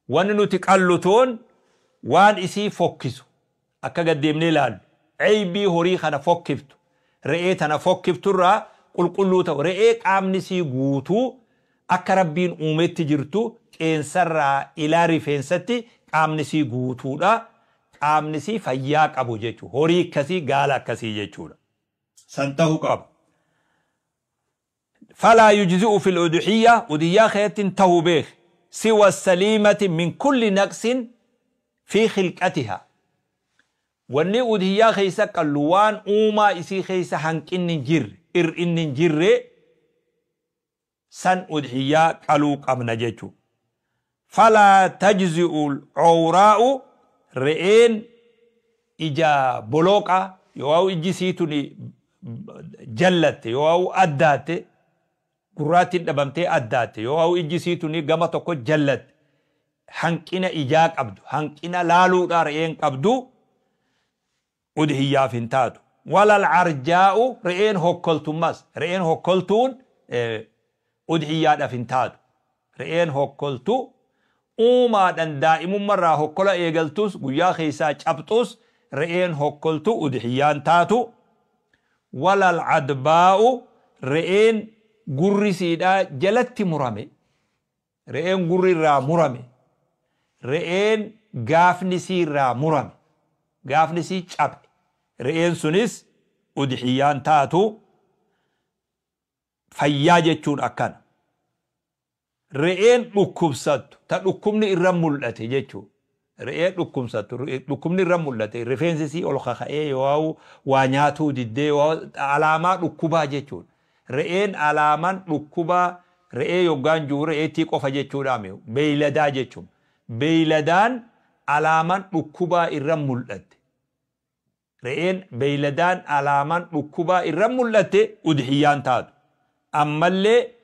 Wanni nuti qallu tun waan isii fokkisu akka gaddeemnee ilaallu ceybii horii kana fokkiftu, re'ee tana fokkifturraa qulqulluu ta'u. Re'ee qaamni isii guutuu akka Rabbiin uumetti jirtu, qeensarraa ilaa rifeensatti qaamni isii guutuudha. Qaamni isii fayyaa qabu jechuudha. Horii akkasii, gaala akkasii jechuudha. San ta'uu qaba. Falaa yujzi'u fil udhiyya, udhiyyaa keessatti hin ta'u beek, siwa saliimati min kulli naqsin fi khilqatiha. Wanni udhiyyaa keessa qallu waan uumaa isii keessa hanqinni hin jirre, hir'inni hin jirre san udhiyyaa qaluu qabna jechuudha. Falaa tajzi'u cawraa'u, re'een ija bolooqaa yoo ijji isii tuni jallatte, yoo addaatte, gurraattiin dhabamtee addaatte, yoo ijji isii tuni gama tokko jallatte, hanqina ijaa qabdu, hanqina laaluudhaa re'een qabdu udhiyyaaf hin taatu. Walal arjaa'u, re'een hokkoltummas, re'een hokkoltuun udhiyyaadhaaf hin taatu. Re'een hokkoltu uumaadhaan daa'imummarraa hokkola eegaltus, guyyaa keessaa cabxus, re'een hokkoltu udhiyyaan taatu. Walal adbaa'u, re'een gurri siidhaa jalatti murame, re'een gurri irraa murame, re'een gaafni sii irraa murame, gaafni sii cabe, re'een sunis udhiyyaan taatu. Fayyaa jechuun akkana. Re'een dhukkubsattu, ta dhukkubni irra mul'ate jechuudha. Re'een dhukkubsattu, dhukkubni irra mul'ate, rifeensi sii ol kaka'ee yoo waa nyaatuu diddee, yoo alaamaa dhukkubaa jechuudha. Re'een alaamaan dhukkubaa, re'ee yoggaan jiru re'eettii qofa jechuudha, beeyladaa jechuudha. Beeyladaan alaamaan dhukkubaa irra mul'atte. Re'een, beeyladaan alaamaan dhukkubaa irra mul'atte udhiyyaan taatu. Ammallee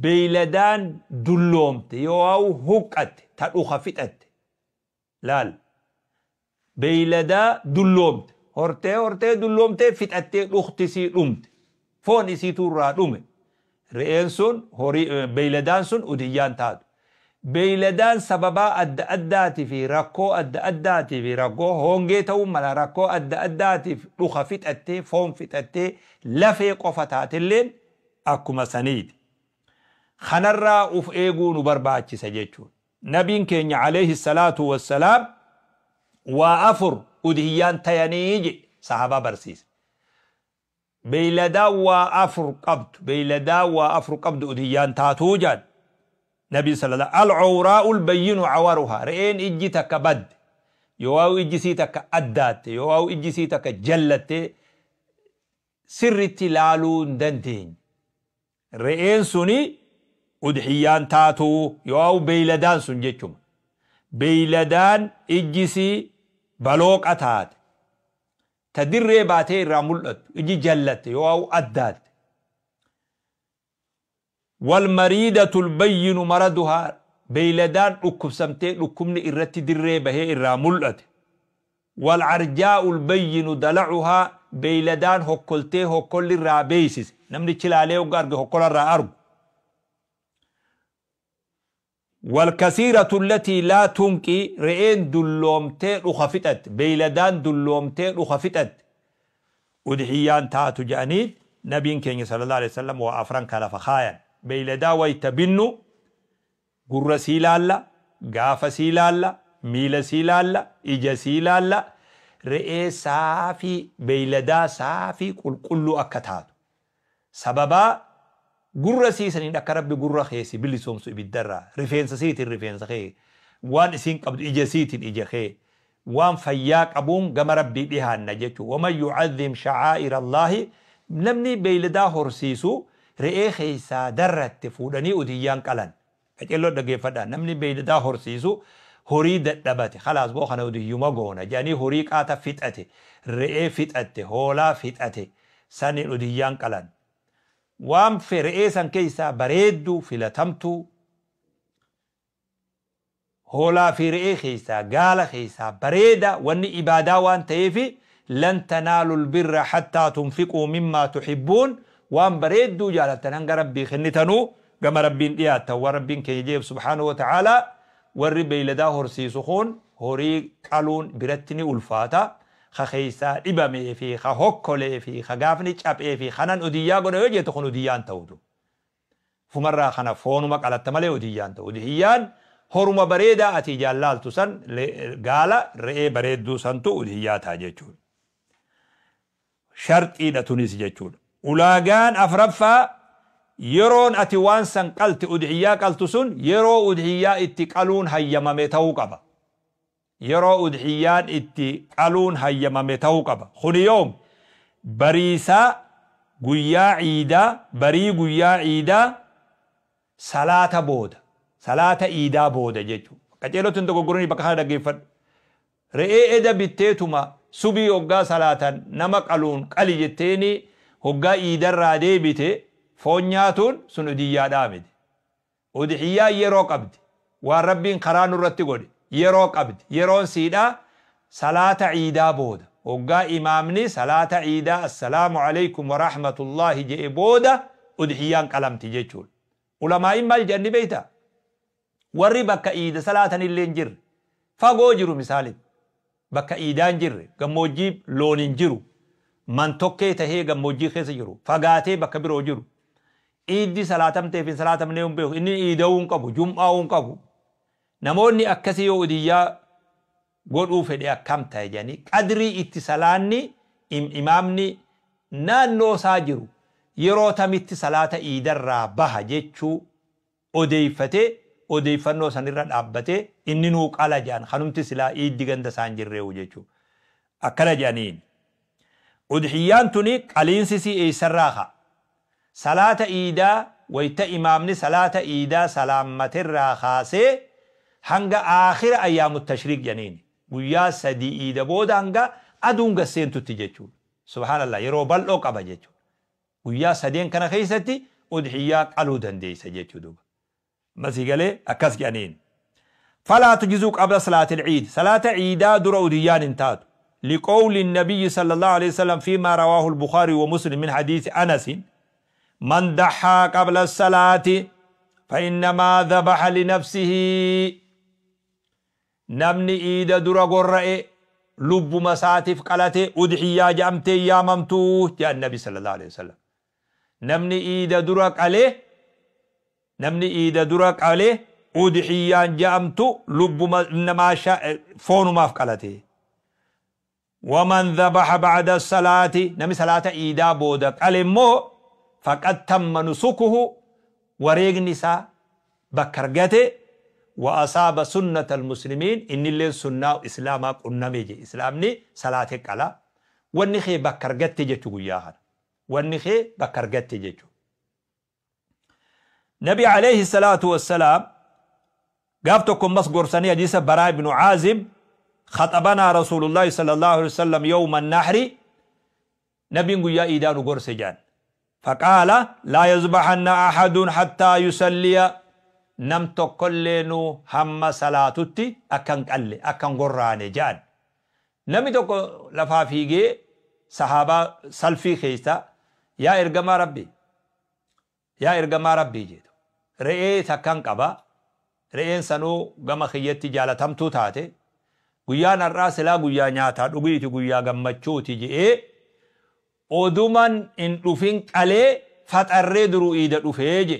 beeyladaan dulloomte yoo huqqatte, ta dhuka fixatte. Laal, beeyladaa dulloomte, hortee hortee dulloomtee fixattee dhuktisii dhumte, foon isiitu irraa dhume, re'een sun, horii, beeyladaan sun udhiyyaan taatu. Beeyladaan sababaa adda addaatii fi rakkoo adda addaatii fi rakkoo hongee ta'uu mala, rakkoo adda addaatiif dhuka fixattee, foon fixattee, lafee qofa taatelleen akkuma saniiti. Kanarraa uf eeguu nu barbaachisa jechuudha. Nabiin keenya alayhi salaatu wassalaam Waa afur udhiyyaan tayanii je sahabaa barsiise. Beeyladaa waa afur qabdu, beeyladaa waa afur qabdu udhiyyaan taatuu jaan. Nabi sallallahu al-cawraa'ul bayyinu cawaruhaa, re'een ijji takka badde, yoo ijji sii takka addaatte, yoo ijji sii takka jallatte, sirritti laaluu hin dandeenye. Re'een suni udhiyyaan taatuu, yoo beeyladaan sun jechuma. Beeyladaan ijji sii balooqa taate, ta dirree baatee irraa mul'attu, ijji jallatte yoo addaatte. Wal mariidatul bayyinu maraduhaa, beeyladaan dhukkubsamtee dhukkubni irratti dirree bahee irraa mul'ate. Wal arjaa'ul bayyinu dalacuhaa, beeyladaan hokkoltee hokkolli irraa beeysise, namnichi ilaalee hogga arge hokkola irraa argu. Wal kasiiratu allatii laa tunqi, re'een dulloomtee dhuka fixatte, beeyladaan dulloomtee dhuka fixatte udhiyyaan taatu jedhanii nabiin keenya sallallahu alaihi wasallam waa afran ka lafa kaayan. Beeyladaa wayta binnu gurra sii laalla, gaafa sii laalla, miila sii laalla, ija sii laalla, re'ee saafii, beeyladaa saafii qulqulluu akka taatu. Sababaa gurra siisaniin akka Rabbi gurra kee si bilisoomsu ibiddarraa, rifeensa siitiin rifeensa kee, waan isiin qabdu ija siitiin ija kee, waan fayyaa qabuun gama Rabbii dhihaanna jechuudha. Waman yu'azzim sha'aa'ira Allaahi, namni beeyladaa horsiisu re'ee keessaa darratte fuudhanii udiyyaan qalan. Qaceelloo dhaggeeffadhaa. Namni beeyladaa horsiisu horii dadhabate, khalaas boo kana udiyyuma goona jedhanii horii qaata fixate, re'ee fixatte, hoolaa fixate, saniin udiyyaan qalan. Waan re'ee san keessaa bareedduu filatamtuu, hoolaa fi re'ee keessaa, gaala keessaa bareeda, wanni ibaadaa waan ta'eef lan tanaalul birra hattaa tunfiquu mimmaa tuhibbuun, waan bareedduu jaalattan hanga Rabbii kennitanuu gama Rabbiin dhiyaattan. Waan Rabbiin keenya jeef subhaanahu wa ta'aalaa, warri beeyladaa horsiisu kun horii qaluun biratti ni ulfaata. Ka keessaa dhibamee fi ka hokkolee fi ka gaafni caphee fi kanan udiyyaa godha yoo jettu kun udiyyaan ta'utu. Fumarraa kana foonuma qalatta malee udiyyaan ta'u. Udiyyaan horuma bareedaa ati jaallaaltu san, gaala re'ee bareedduu santu udiyyaa ta'a jechuudha. Sharxiidha tunis jechuudha. Ulaagaan afraffaa, yeroon ati waan san qalte, udhiyyaa qaltu sun, yeroo udhiyyaa itti qaluun hayyamame ta'uu qaba. Yeroo udhiyyaan itti qaluun hayyamame ta'uu qaba. Kuni yoom? Bariisaa guyyaa ciidaa, barii guyyaa ciidaa salaata booda. Salaata iidaa booda jechuudha. Qaceelootti hin dogoggoranii, bakka kana dhaggeeffadhu. Re'ee eda bitteetuma subii hoggaa salaatan nama qaluun qali jetteeni hoggaa iidarraa deebite foon nyaatuun sun udiyyaadhaa miti. Udhiyyaan yeroo qabdi. Waan Rabbiin karaa nurratti godhe yeroo qabdi. Yeroon siidhaa salaata ciidaa booda. Hoggaa imaamni salaata ciidaa assalaamu alaykum wa rahmatullahi je'e booda udhiyyaan qalamti jechuudha. Ulamaa'iin maal jedhani beektaa? Warri bakka iida salaatan illee hin jirre, fagoo jiru, misaalitti bakka iidaan jirre, gammoojjii loon hin jiru, man tokkee tahee gammoojjii keessa jiru, fagaatee bakka biroo jiru, iiddi salaatamteef hin salaatamnee hin beeku, inni iida'uu hin qabu, jum'aa'uu hin qabu. Namoonni akkasii yoo udiyyaa godhuu fedhe akkam ta'e jedhanii, qadrii itti salaanni imaamni naannoo isaa jiru yeroo tamitti salaata iidarraa baha jechuu odeeffatee, odeeffannoo sanirra dhaabbatee inni nuu qala jedhan, kanumti silaa iiddi ganda isaan jirreewu jechuudha. Akkana jedhaniin. Udhiyyaan tuni qaliinsi sii eessarraa ka'a? Salaata iidaa wayta imaamni salaata iidaa salaammaterraa kaasee hanga aakhira ayyaamu tashriiq jedhaniin. Guyyaa 3 iida booda hanga aduun gasseentutti jechuudha. Subhaanallah, yeroo bal'oo qaba jechuudha. Guyyaa sadeen kana keessatti udhiyyaa qaluu dandeessa jechuudha. Masii galee akkas jedhaniin. فلا تجزئ قبل صلاة العيد، صلاة عيدا در أوديان انتات، لقول النبي صلى الله عليه وسلم فيما رواه البخاري ومسلم من حديث أنس: من ضحى قبل الصلاة فإنما ذبح لنفسه. Namni iida dura gorra'e lubbuma isaatiif qalate, udhiyyaa jedhamtee yaamamtuu jedhan Nabi sallallahu alaihi wasallam. Namni iida dura qale, namni iida dura qale udhiyyaan jedhamtu, lubbuma namaa foonumaaf qalate. Waman dhabaha ba'da salaati, namni salaata iidaa booda qale immoo, faqad tamma nusukuhu, wareegni isaa bakka argate, wa asaaba sunnata almuslimiin, innilleen sunnaa islaamaa qunname je. Islaamni salaate qala, wanni kee bakka argatte jechu. Guyyaa kana wanni kee bakka argatte jechu. Nabi alayhi salaatu wassalaam gaaf tokko ammas gorsanii, hadiisa Baraa ibnu Caazib, خطبنا رسول الله صلى الله عليه وسلم يوم النحر، نبي guyyaa iidaa nu gorse jaan، فقال لا يذبحن أحد حتى يصلي، nam tokkolleenu hamma salaatutti akkan qalle, akkan gorraane jaan. Namni tokko lafaa fiigee sahaabaa salfii keessa, "Yaa ergamaa Rabbi, yaa ergamaa Rabbii," jedhu, "re'ee takkan qaba, re'een sanuu gama kiyyatti jaalatamtuu taate, guyyaan har'aa silaa guyyaa nyaataa dhugiiti, guyyaa gammachuuti je'ee oduman hin dhufin qalee faxarree duruu iida dhufee," je.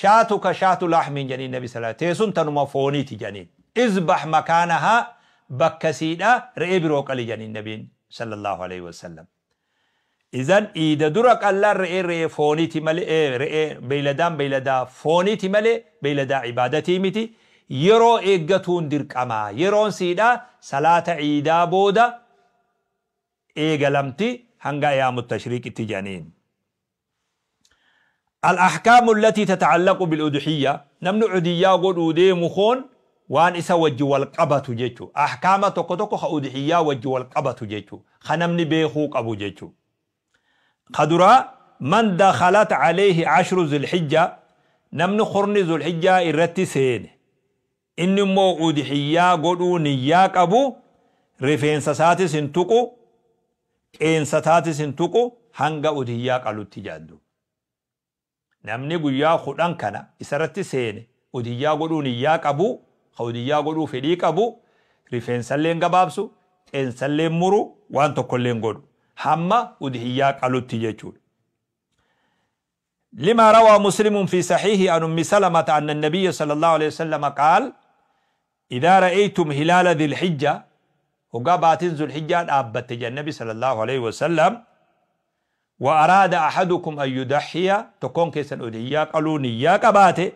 "شاتك شاة لحم," jedhaniin nabi sala, "teessun tanuma fooniiti," jedhaniin. "اذبح مكانها," bakka siidha re'ee biroo qali jedhaniin nabiin sallallahu alaihi wasallam. Izan iida dura qallaan re'ee re'ee fooniiti malee, re'ee beeyladaan beeyladaa fooniiti malee beeyladaa ibaadatii miti. Yeroo eeggatuun dirqamaa, yeroon siidha salaata iidaa booda eegalamti hanga ayyaamu tashriiqitti jedhaniin. الأحكام التي تتعلق بالأضحية، namni udhiyyaa godhuu deemu kun waan isa wajji wal qabatu jechu, ahkaama tokko tokko ka udhiyyaa wajji wal qabatu jechu, ka namni beekuu qabu jechu. Ka duraa, من دخلت عليه عشر ذي الحجة، namni kurni Zulhijjaa irratti seene, inni immoo udhiyyaa godhuu niyyaa qabu, rifeensa isaatis hin tuqu, qeensa isaatis hin tuqu hanga udhiyyaa qalutti jaaddu. Namni guyyaa 10 kana isarratti seene, udhiyyaa godhuu niyyaa qabu, ka udhiyyaa godhuu fedhii qabu, rifeensallee gabaabsu, qeensallee muru, waan tokkollee godhu hamma udhiyyaa qalutti jechuudha. لما روى مسلم في صحيحه عن أم سلمة أن النبي صلى الله عليه وسلم قال إذا رأيتم هلال ذي الحجة، hoggaa baatiin Zulhijjaa dhaabbatte النبي صلى الله عليه وسلم، وأراد أحدكم أن يضحي، tokkoon keessan udhiyyaa qaluu niyyaa qabaate،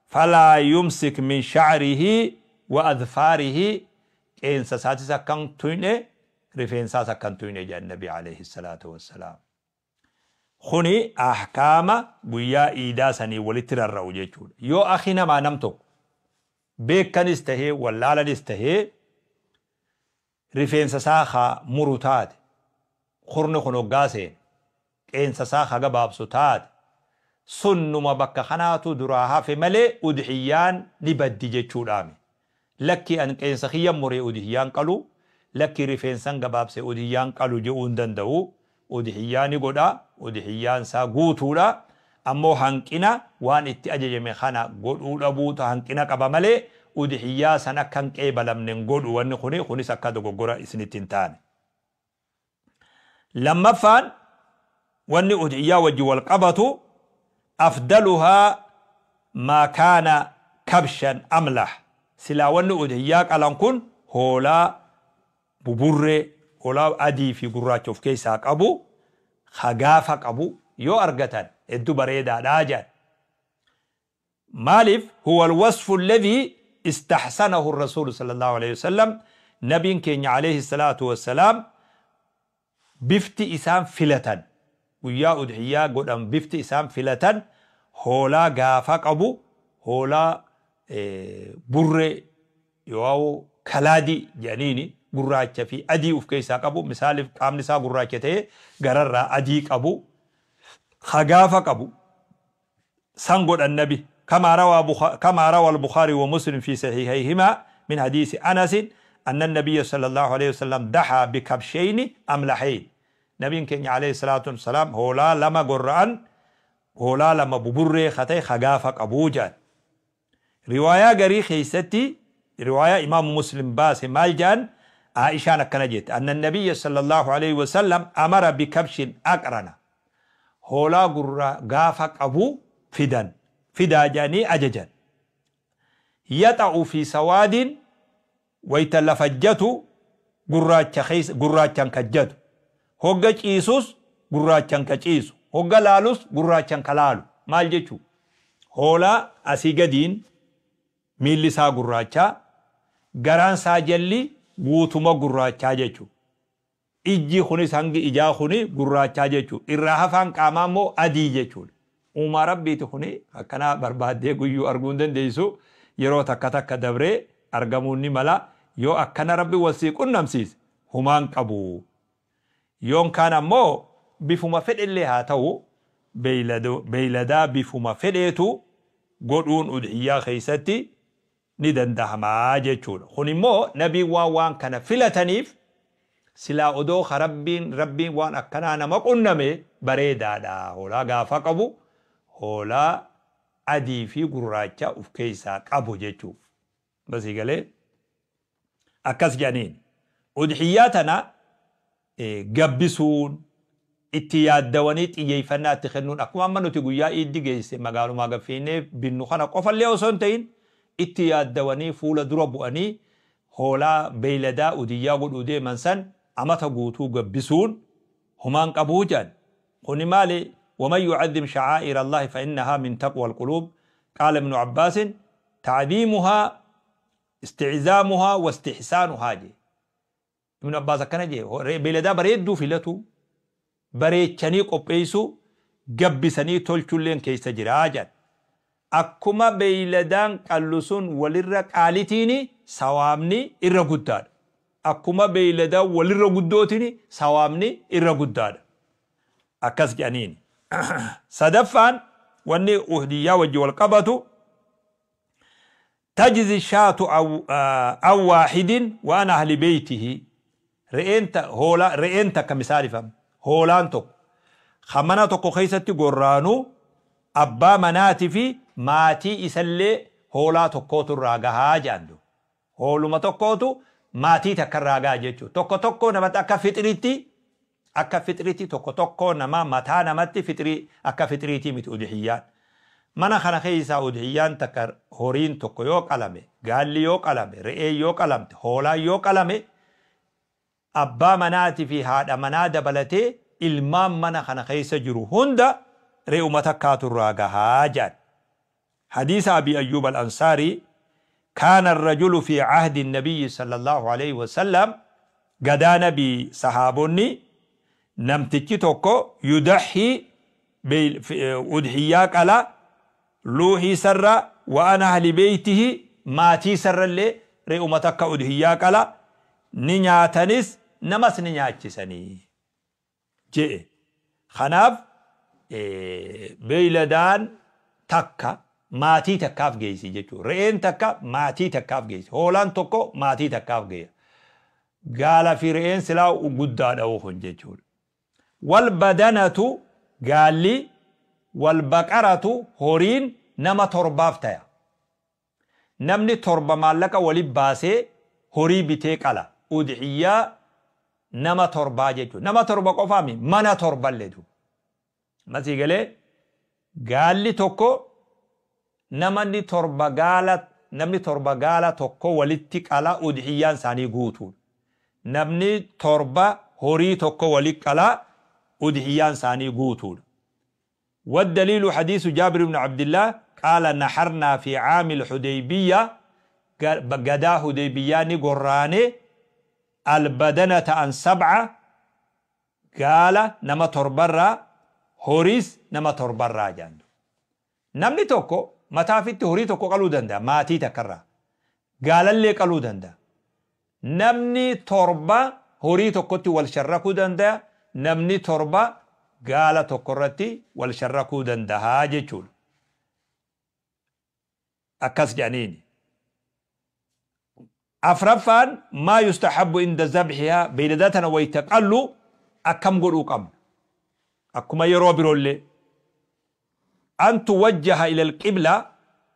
فلا يمسك من شعره وأظفاره، qeensa isaatis akkan tuyne, rifeensaas akkan tuyne jedhan النبي عليه الصلاة والسلام. Kuni ahkaama guyyaa iidaa sanii walitti rarra'u jechuudha. Yoo akhi namaa nam tokko beekanis tahee wallaalanis tahee rifeensa isaa haa muru taate, kurni kun hoggaa seene qeensa isaa haa gabaabsu taate, sunnuma bakka kanaatu duraa hafe malee udhiyyaan ni baddi jechuudhaami. Lakki, an qeensa kiyya muree udhiyyaan qalu, lakki, rifeensan gabaabse udhiyyaan qalu je'uu hin danda'u. Udhiyyaa ni godha, udhiyyaan isaa guutuudha. Ammoo hanqina waan itti ajajame kana godhuu dhabuutu hanqina qaba malee udhiyyaa san akka hin qeebalamne hin godhu. Wanni kuni kunis akka dogoggora isinitti hin taane. Lammaffaan, wanni udhiyyaa wajji wal qabatu, أفضلها ما كان كبشا أملح، silaa wanni udhiyyaa qalan kun hoolaa buburree, hoolaa adii fi gurraacha of keessaa qabu, hagaafa qabu yoo argatan hedduu bareedaadhaa jedhan. Maaliif? هو الوصف الذي استحسنه الرسول صلى الله عليه وسلم، nabiin keenya عليه الصلاة والسلام bifti isaan filatan guyyaa udhiyyaa godhan, bifti isaan filatan hoolaa gaafa qabu, hoolaa burree yoo kalaadii jedhaniini, gurraacha fi adii of keessaa qabu, misaaliif qaamni isaa gurraacha ta'ee gararraa adii qabu, hagaafa qabu san godhan nabi. كما روى البخاري ومسلم في صحيحيهما من حديث أنس أن النبي صلى الله عليه وسلم ضحى بكبشين أملحين، nabiin keenya عليه الصلاة والسلام hoolaa lama gorra'an, hoolaa lama buburree katee hagaafa qabuu jedhan. Riwaayaa garii keessatti, riwaayaa imaamu Muslim baase maal jedhan? Aishaan akkana jette, أن النبي صلى الله عليه وسلم أمر بكبش أقرن، hoolaa gurra gaafa qabu fidan, fidaa jedhanii ajajan. يطأ في سواد، wayta lafajjatu gurraacha keessa gurraachaan kajjatu. Hogga ciisus gurraachaan ka ciisu. Hogga laalus gurraachaan ka laalu. Maal jechuu? Hoolaa asii gadiin miilli isaa gurraachaa, garaan isaa jalli guutuma gurraachaa jechuudha. Ijji kunis hangi ijaa kuni gurraachaa jechuudha. Irraa hafaan qaamaa immoo adii jechuudha. Uumaa Rabbiiti kuni akkanaa barbaaddee guyyuu arguu hin dandeessu. Yeroo takka takka dabree argamuun ni mala. Yoo akkana Rabbi wal sii qunnamsiise humaan qabu. Yoon kaan ammoo bifuma fedhellee haa ta'u beeyladaa bifuma fedheetu godhuun udhiyyaa keessatti ni danda'amaa jechuudha. Kun immoo nabiin waan waan kana filataniif silaa odoo ka Rabbiin Rabbiin waan akkanaa nama qunname bareedaadha. Hoolaa gaafa qabu hoolaa adii fi gurraacha of keessaa qabu jechuudha. Basii galee akkas jedhaniin. Udhiyyaa tana gabbisuun itti yaaddawanii xiyyeeffannaa itti kennuun akkuma amma nuti guyyaa iiddi geesse magaalumaa gaffiinnee binnu kana qofallee osoo hin ta'in itti yaaddawanii fuula dura bu'anii hoolaa beeyladaa udiyyaa godhuu deeman san amata guutuu gabbisuun humaan qabuu jedhan. Kuni maali? ومن يعظم شعائر الله فإنها من تقوى القلوب. قال ابن عباس تعظيمها استعزامها واستحسانها جي. ابن عباس akkana jee beeyladaa bareedduu filatu bareechanii qopheessuu gabbisanii tolchulleen keessa jiraa jedhan. Akkuma beeyladaan qallu sun walirra qaalitiin sawaabni irra guddaadha. Akkuma beeyladaan walirra guddootiin sawaabni irra guddaadha. Akkas jedhaniin. Sadaffaan wanni uhdiyyaa wajji wal qabatu tajzi shaatu aw waahidin waan ahli beeytihi. Re'een hoolaa re'een takka misaalifam hoolaan tokko kan mana tokko keessatti gorraanu abbaa manaatii fi maatii isallee hoolaa tokkootu irraa gahaa jedhan. Hooluma tokkootu maatii takka irraa gahaa jechuudha. Tokko tokko namatti akka fixiritti tokko tokko nama mataa namatti fixirii akka fixiriitii miti udhiyyaan. Mana kana keessaa udhiyyaan takka horiin tokko yoo qalame, gaalli yoo qalame, re'een yoo qalamte, hoolaan yoo qalame, abbaa manaatii fi haadha manaa dabalatee ilmaan mana kana keessa jiru hunda re'uma takkaatu irraa gahaa jedhan. حديث أبي أيوب الأنصاري كان الرجل في عهد النبي صلى الله عليه وسلم قدا نبي صحابني namtichi tokko يضحي udhiyyaa qala luuhii sarra وعن أهل بيته maatii sarrallee re'uma takka udhiyyaa qala ni nyaatanis namas ni nyaachisanii je'e. Kanaaf beeyladaan takka maatii takkaaf geessi jechuudha. Re'een takka maatii takkaaf geessi. Hoolaan tokko maatii takkaaf geessa. Gaala fi re'een silaa guddaadha kun jechuudha. والبدنة gaalli والبقرة horiin nama torbaaf taya. Namni torba maallaqa walitti baasee horii bitee qala. Udhiyyaa nama torbaa jechuudha. Nama torba qofaami mana torballeetu. Masii galee gaalli tokko namni torba gaala tokko walitti qala udhiyyaan isaanii guutuudha. Namni torba horii tokko walitti qala udhiyyaan isaanii guutuudha. والدليل حديث جابر بن عبد الله قال نحرنا في عام الحديبية قدا حديبية قراني البدنة عن سبعة قال nama torbarraa horiis nama torbarraa jaandu. Namni tokko mataafitti horii tokko qaluu danda'a maatii takkarraa. Gaalallee qaluu danda'a. Namni torba horii tokkotti wal sharrakuu danda'a. Namni torba gaala tokko irratti wal sharrakuu danda'a jechuudha. Akkas jedhaniini. Afraffaan ما يستحب عند ذبحها beeyladaa tana wayita qallu akkam godhuu qabna. Akkuma yeroo biroollee. أن توجه إلى القبلة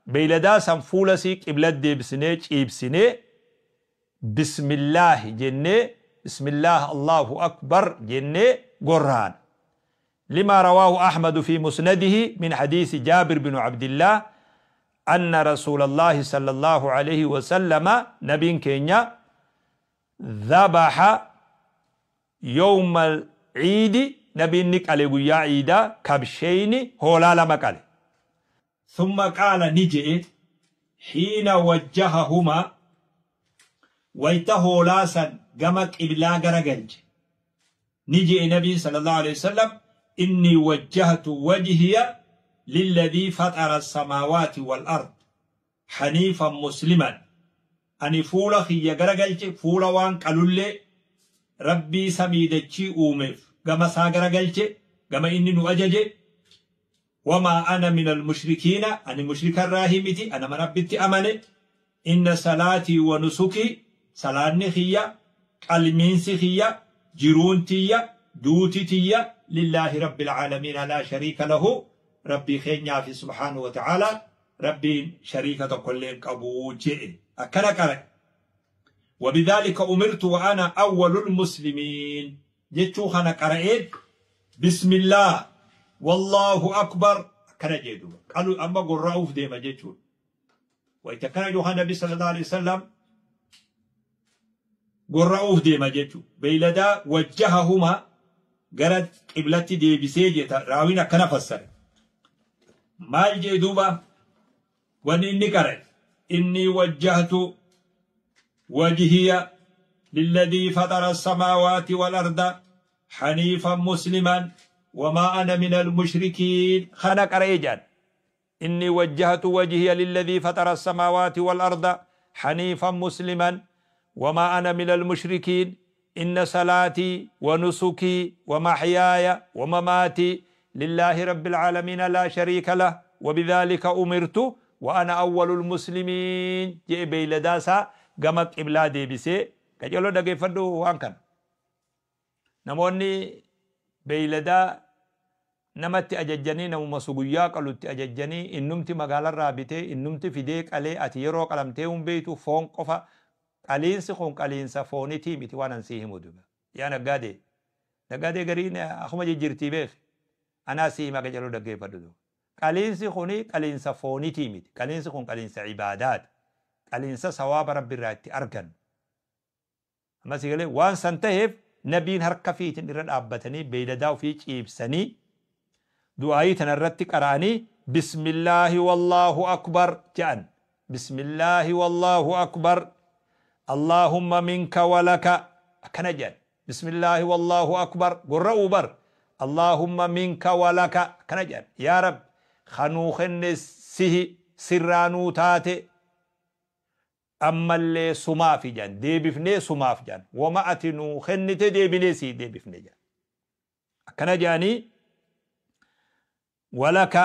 beeyladaa san fuula sii qibla deebisnee ciibsinee بسم الله jennee بسم الله الله أكبر jennee gorraan. لما رواه أحمد في مسنده من حديث جابر بن عبد الله أن رسول الله صلى الله عليه وسلم نبين keenya Dhabaha yawma al-iidi, nabiin ni qale guyyaa iidaa, kabsheyni, hoolaa lama qale. Thumma qaala, ni je'e, hiina wajjahahumaa, wayta hoolaa san gama qiblaa gara galche, ni je'e nabiin sallallahu alaihi wasallam: innii wajjahtu wajhiya lilladhii faxara as-samaawaati wal ard haniifan musliman, ani fuula kiyya gara galche, fuula waan qalullee Rabbii samii dachii uumeef gama isaa gara galche, gama inni nu ajaje, wamaa ana minal mushrikiina, ani mushrika irraa miti, ana Rabbitti amane, inna salaatii wa nusukii, salaanni kiyya, qalmiinsi kiyya, jiruun tiyya, duuti tiyya, lillaahi rabbil aalamiina laa shariika lahu, Rabbii keenyaafi subhaanahu wa ta'aalaa, Rabbiin shariika tokkollee hin qabu je'e. Akkana qara'e. Wabidhaalika umirtu wa ana awwalul muslimiin jechuu kana qara'eet, bismillaah wallaahu akbar akkana jee duuba. Qalu amma gorra'uuf deema jechuudha. Wayita akkana jedhu Nabi sallallahu alaihi wasallam gorra'uuf deema jechuudha. Beeyladaa wajjahahuma gara qiblatti deebisee jeta, raawiin akkana fassare. Maal jee duuba wanni inni qara'e? Inni wajjahtu وجهي للذي فطر السماوات والأرض حنيفا مسلما وما أنا من المشركين. خنق ريجان إني وجهت وجهي للذي فطر السماوات والأرض حنيفا مسلما وما أنا من المشركين، إن صلاتي ونسكي ومحياي ومماتي لله رب العالمين لا شريك له وبذلك أمرت وأنا أول المسلمين جئ بيلداسا gama qiblaa deebisee. Qajeeloo dhageeffadhu waan kana. Namoonni beeyladaa namatti ajajjanii, namuma guyyaa qalutti ajajjanii, innumti magaalarraa bitee, innumti fidee qalee, ati yeroo qalamtee hin beeytu, foon qofa. Qaliinsi kun qaliinsa foonitii miti. Waan an sii himu duba yaa naggaadee, naggaadee gariin akkuma jijjiirtii beek, anaa sii hima, qajeeloo dhaggeeffadhu. Qaliinsi kuni qaliinsa foonitii miti. Qaliinsi kun qaliinsa ibaadaati, qaliinsa sawaaba Rabbi irraa itti argannu. Ammas galee waan san ta'eef nabiin harka fiitiin irra dhaabbatanii, beeyladaa ofii ciibsanii, du'aayii tana irratti qara'anii, bismillaahi wallaahu akbar jedhan. Bismillaahi wallaahu akbar, allaahumma minka walaka, akkana jedhan. Bismillaahi wallaahu akbar, gorra'uu bar, allaahumma minka walaka, akkana jedhan. Yaa Rabbi, kanuu kenne sihi, sirraanuu taate, ammallee sumaaf jedhan, deebifnee sumaaf jedhan, wama ati nuu kennite deebinee sii deebifne jedhan. Akkana jedhanii, walaka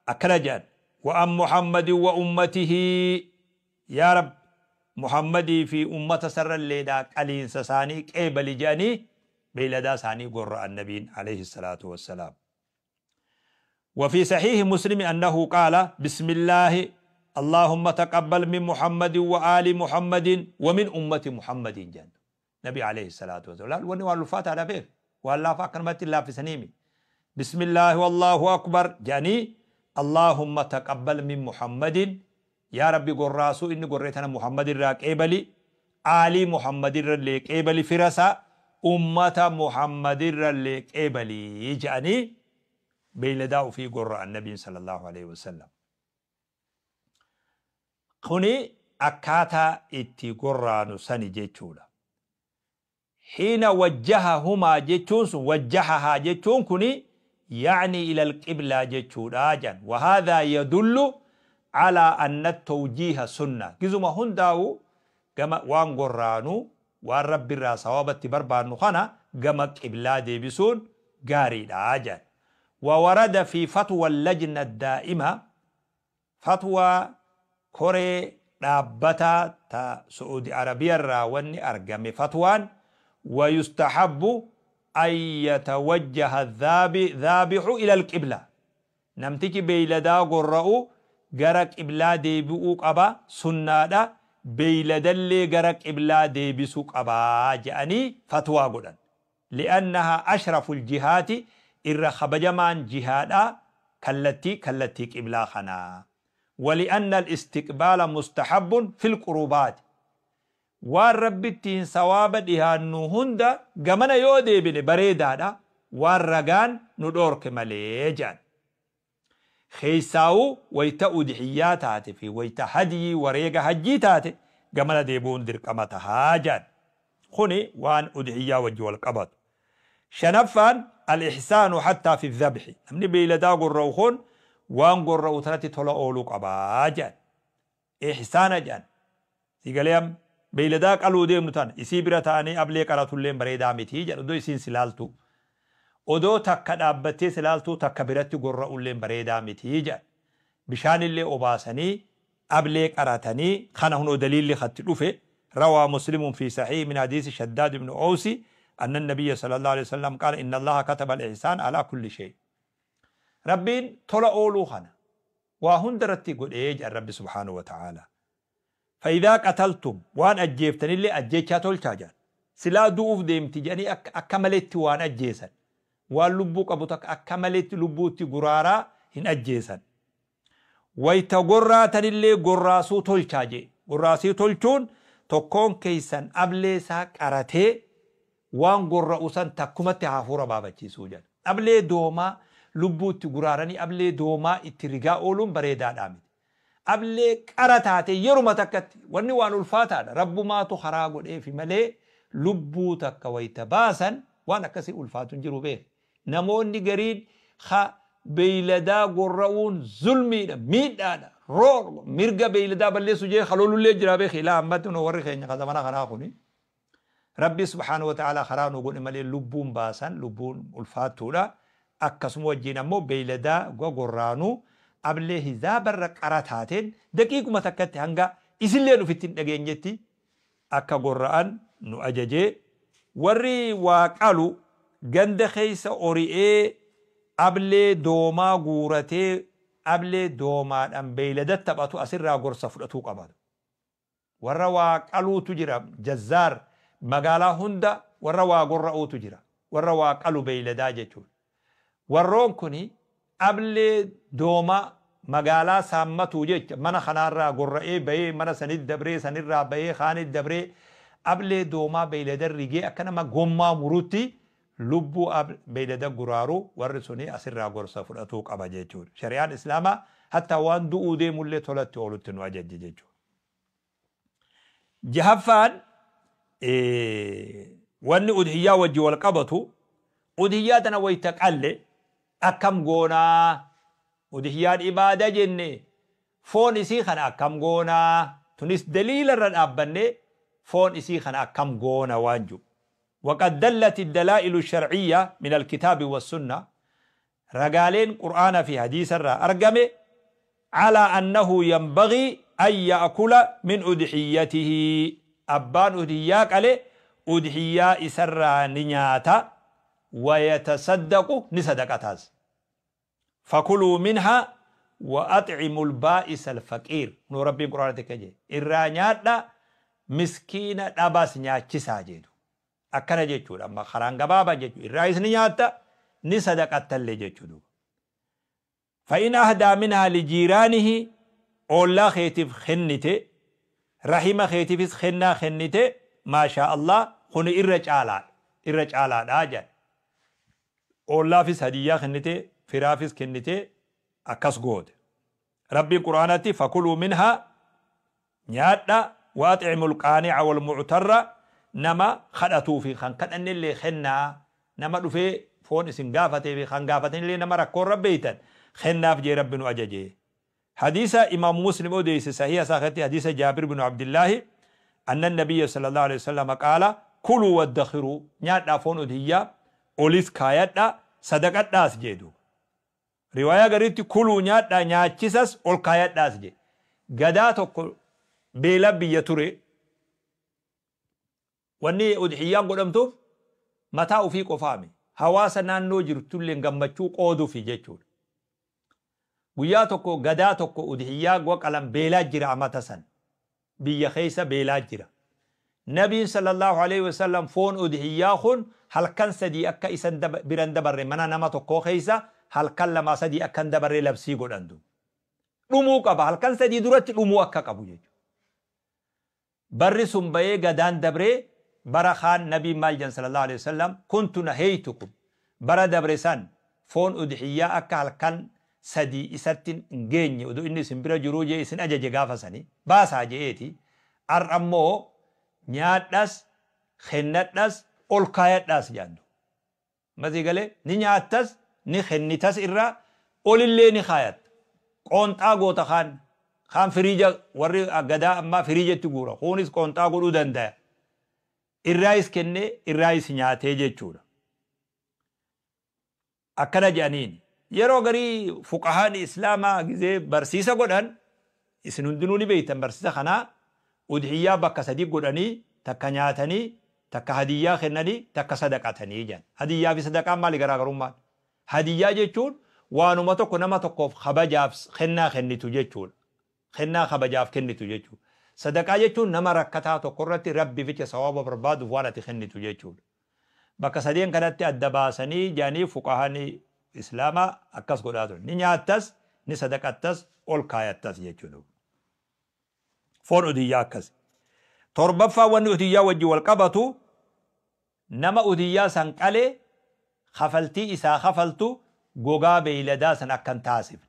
akkana jedhan. Wa an Muhammadin wa ummatihi, yaa Rab, Muhammadii fi ummata sarralleedhaa qaliinsa isaanii qeebali jedhanii beeyladaa isaanii gorra'an nabiin alayhi salaatu wassalaam. وفي صحيح مسلم أنه قال: بسم الله اللهم تقبل من محمد وآل محمد ومن أمة محمد جن نبي عليه الصلاة والسلام. وني والفات على بير والله فاكرمت الله في سنيمي. بسم الله والله أكبر جاني، اللهم تقبل من محمد، يا ربي قراسو إني قريتنا محمد الراك إبلي، آل محمد الرليك إبلي، فرسا أمة محمد الرليك إبلي جاني بيلداو في قراء النبي صلى الله عليه وسلم. Kuni akkaataa itti gorraanu sani jechuudha. Hiina wajjahahumaa jechuun sun, wajjahahaa jechuun kuni يعني إلى القبلة jechuudha jan. وهذا يدل على أن التوجيه سنة. Gizuma hundaa'u gama waan gorraanu, waan Rabbi irraa sawabatti barbaannu kana gama qiblaa deebisuun gaariidha jan. وورد في فتوى اللجنة الدائمة، فتوى koree dhaabbataa ta Saudi Arabiyaa irraa wanni argame fatwaan: ويستحب أن يتوجه الذابح إلى القبلة، namtichi beeyladaa gorra'u gara qiblaa deebi'uu qaba, sunnaadha, beeyladallee gara qiblaa deebisuu qabaa jedhanii fatwaa godhan. لأنها أشرف الجهات، irra kabajamaan jihaadha kallattii qiblaa kanaa. ولأن الاستقبال مستحب في القربات. Waan Rabbittiin sawaaba dhihaannu hunda gamana yoo deebine bareedaadha, waan ragaan nu dhoorke malee jedhan. Keessaa'uu wayta udhiyyaa taate fi wayta hadyii wareega hajjii taate gamana deebi'uun dirqama tahaa jedhan. Kuni waan udhiyyaa wajji wal qabatu. Shanaffaan, al-ihsaanu hattaa fi dhabhi. Namni beeyladaa gorra'u kun waan gorra'u tanatti tola ooluu qabaa jedhan. Ihsaana jedhan. Si galee amma beeyladaa qaluu deemnu tana isii bira ta'anii ablee qaratulleen bareedaa miti jedhan odoo isiin si laaltu. Odoo takka dhaabbattee si laaltuu takka biratti gorra'ulleen bareedaa miti jedhan. Bishaanillee obaasanii ablee qaratanii kana hunoo daliilli katti dhufe. روى مسلم في صحيح من حديث شداد بن أوس أن النبي صلى الله عليه وسلم قال إن الله كتب الإحسان على كل شيء. ربين tola ooluu kana waa hundarratti godhee jedhan Rabbi subhaanahu wa ta'ala. فإذا قتلتم waan ajjeeftanillee ajjeechaa tolchaa jedhan. Silaa du'uuf deemti jedhanii akka maletti waan ajjeesan. Waan lubbuu qabu takka akka maletti lubbuutti guraaraa hin ajjeesan. Wayta gorraatanillee gorraasuu tolchaa jee. Gorraasii tolchuun tokkoon keessan ablee isaa qaratee waan gorra'u san takkumatti hafuura baafachiisuu jedha. Ablee doomaa lubbuutti guraaranii ablee doomaa itti rigaa ooluun bareedaadhaa miti. Ablee qara taate yeruma takkatti wanni waan ulfaataadha. Rabbumaatu karaa godheefi malee lubbuu takka wayita baasan waan akkasii ulfaatu hin jiru beek. Namoonni gariin ha beeyladaa gorra'uun zulmiidha, miidhaadha, roorro, mirga beeyladaa balleessu jee haloolullee jira beek. Ilaa ammatti nu warri keenya ka zamana kanaa kuni. Rabbi subhaanahu wa ta'ala karaa nu godhe malee lubbuun baasan lubbuun ulfaattuudha. Akkasuma wajjin ammoo beeyladaa gorraanuu ablee hizaabarra qara taateen daqiiquma takkatti hanga isilleen ofitti hin dhageenyetti akka gorra'an nu ajajee. Warri waa qalu ganda keessa ori'ee ablee doomaa guuratee ablee doomaadhaan beeylada taphatu asirraa gorsa fudhatuu qaba. Warra waa qaluutu jira, jazzaar magaalaa hunda warra waa gorra'uutu jira, warra waa qalu beeyladaa jechuudha. Warroon kuni ablee doomaa magaalaa saammatuu jecha mana kanaarraa gorra'ee bahee mana sanit dabree sanirraa bahee kaanit dabree ablee doomaa beeylada rigee akka nama gommaa murutti lubbuu beeylada guraaru warri suni asirraa gorsa fudhatuu qaba jechuudha. Shari'aan Islaamaa hatta waan du'uu deemullee tolatti oolutti nu ajajje jechuudha. Jahaffaan, wanni udhiyyaa wajji wal qabatu, udhiyyaa tana wayita qalle akkam goonaa? Udhiyyaan ibaada jenne, foon isii kana akkam goonaa? Tunis daliila irra dhaabbanne foon isii kana akkam goona waan jiru. وقد دلت الدلائل الشرعية من الكتاب والسنة، ragaaleen قرآن في حديث argame، على أنه ينبغي أن يأكل من أضحيته. Abbaan udhiyyaa qale udhiyyaa isarraa ni nyaata، ويتصدق ni sadaqataas. فكلوا منها وأطعموا البائس الفقير. Nu Rabbiin Qur'aana tokko jee irraa nyaadha, miskiina dhabaas nyaachisaa jedhu. Akkana jechuudha, amma karaan gabaabaa jechuudha, irraa ni nyaatta, ni sadaqattallee jechuudha. فإن أهدى منها لجيرانه ollaa keetiif kennite, rahima keetiifis kennaa kennite, maashaa Allah, kuni irra caalaadha, irra caalaadha jedha. Ollaafis hadiyyaa kennite, firaafis kennite, akkas goote. Rabbiin Quraanatti فكلوا منها nyaadha، وأطعموا القانع والمعتر nama kadhatuu fi kan kadhannillee kennaa, nama dhufee foon isin gaafatee fi kan gaafatanillee, nama rakkoon rabbeeytan kennaaf jee Rabbi nu ajaje. حديث إمام مسلم أوديس صحيح ساختي، حديث جابر بن عبد الله أن النبي صلى الله عليه وسلم قال كلوا وادخروا. Nyaadhaa foon udhiyyaa, olis kaayadhaa, sadaqadhaas jedhu. Riwaayaa gariitti كلوا nyaadhaa, nyaachisas, ol kaayadhaas jedhe. Gadaa tokko beela biyya ture. Wanni udhiyyaan godhamtuuf mataa ofii qofaami. Hawaasa naannoo jirtullee gammachuu qooduufi jechuudha. Guyyaa tokko, gadaa tokko udhiyyaa qalan, beelaa jira amata san. Biyya keessa beelaa jira. Nabiin sallallahu alaihi wasallam foon udhiyyaa kun halkan 3 akka isan biran dabarre, mana nama tokkoo keessa halkan 2 3 akka hin dabarre labsii godhantu. Dhumuu qaba, halkan 3 duratti dhumuu akka qabu jechuudha. Barri sun bayee gadaan dabree bara kaan nabiin maal jedhan sallallahu alaihi wasallam? Kuntu nahaytukum, bara dabre san foon udhiyyaa akka halkan 3 isatti hin geenye oduu inni isin bira jiruu jee isin ajaje, gaafa sanii baasaa je'eeti. Har'a ammoo nyaadhas, kennadhas, ol kaayadhaas jedhan. Masii galee ni nyaattas, ni kennitas, irraa olillee ni kaayatta. Qoonxaa goota, kaan kaan firiija, warri gadaa ammaa firiijatti guura, kunis qoonxaa godhuu danda'a. Irraayis kennee irraayis nyaatee jechuudha. Akkana jedhaniin yeroo garii fuqahaan islaamaa gizee barsiisa godhan, isin hundinuu ni beektan barsiisa kanaa. Udhiyyaa bakka sadi godhanii, takka nyaatanii, takka hadiyyaa kennanii, takka sadaqatanii jedhan. Hadiyyaa fi sadaqaan maali garaagarummaan? Hadiyyaa jechuun waanuma tokko nama tokkoof kabajaaf kennaa kennitu jechuudha. Kennaa kabajaaf kennitu jechuudha. Sadaqaa jechuun nama rakkataa tokko irratti rabbi ficha sawaaba barbaaduuf waan ati kennitu jechuudha. Bakka sadeen kanatti adda baasanii jedhanii fuqahaan islaamaa akkas godhaa ture. Ni nyaattas, ni sadaqattas, ol kaayattas jechuudha. Foon udiyyaa akkas. Torbaffaa, wanni udiyyaa wajji wal qabatu, nama udiyyaa san qalee kafaltii isaa kafaltu gogaa beeyladaa san akkan taasifne.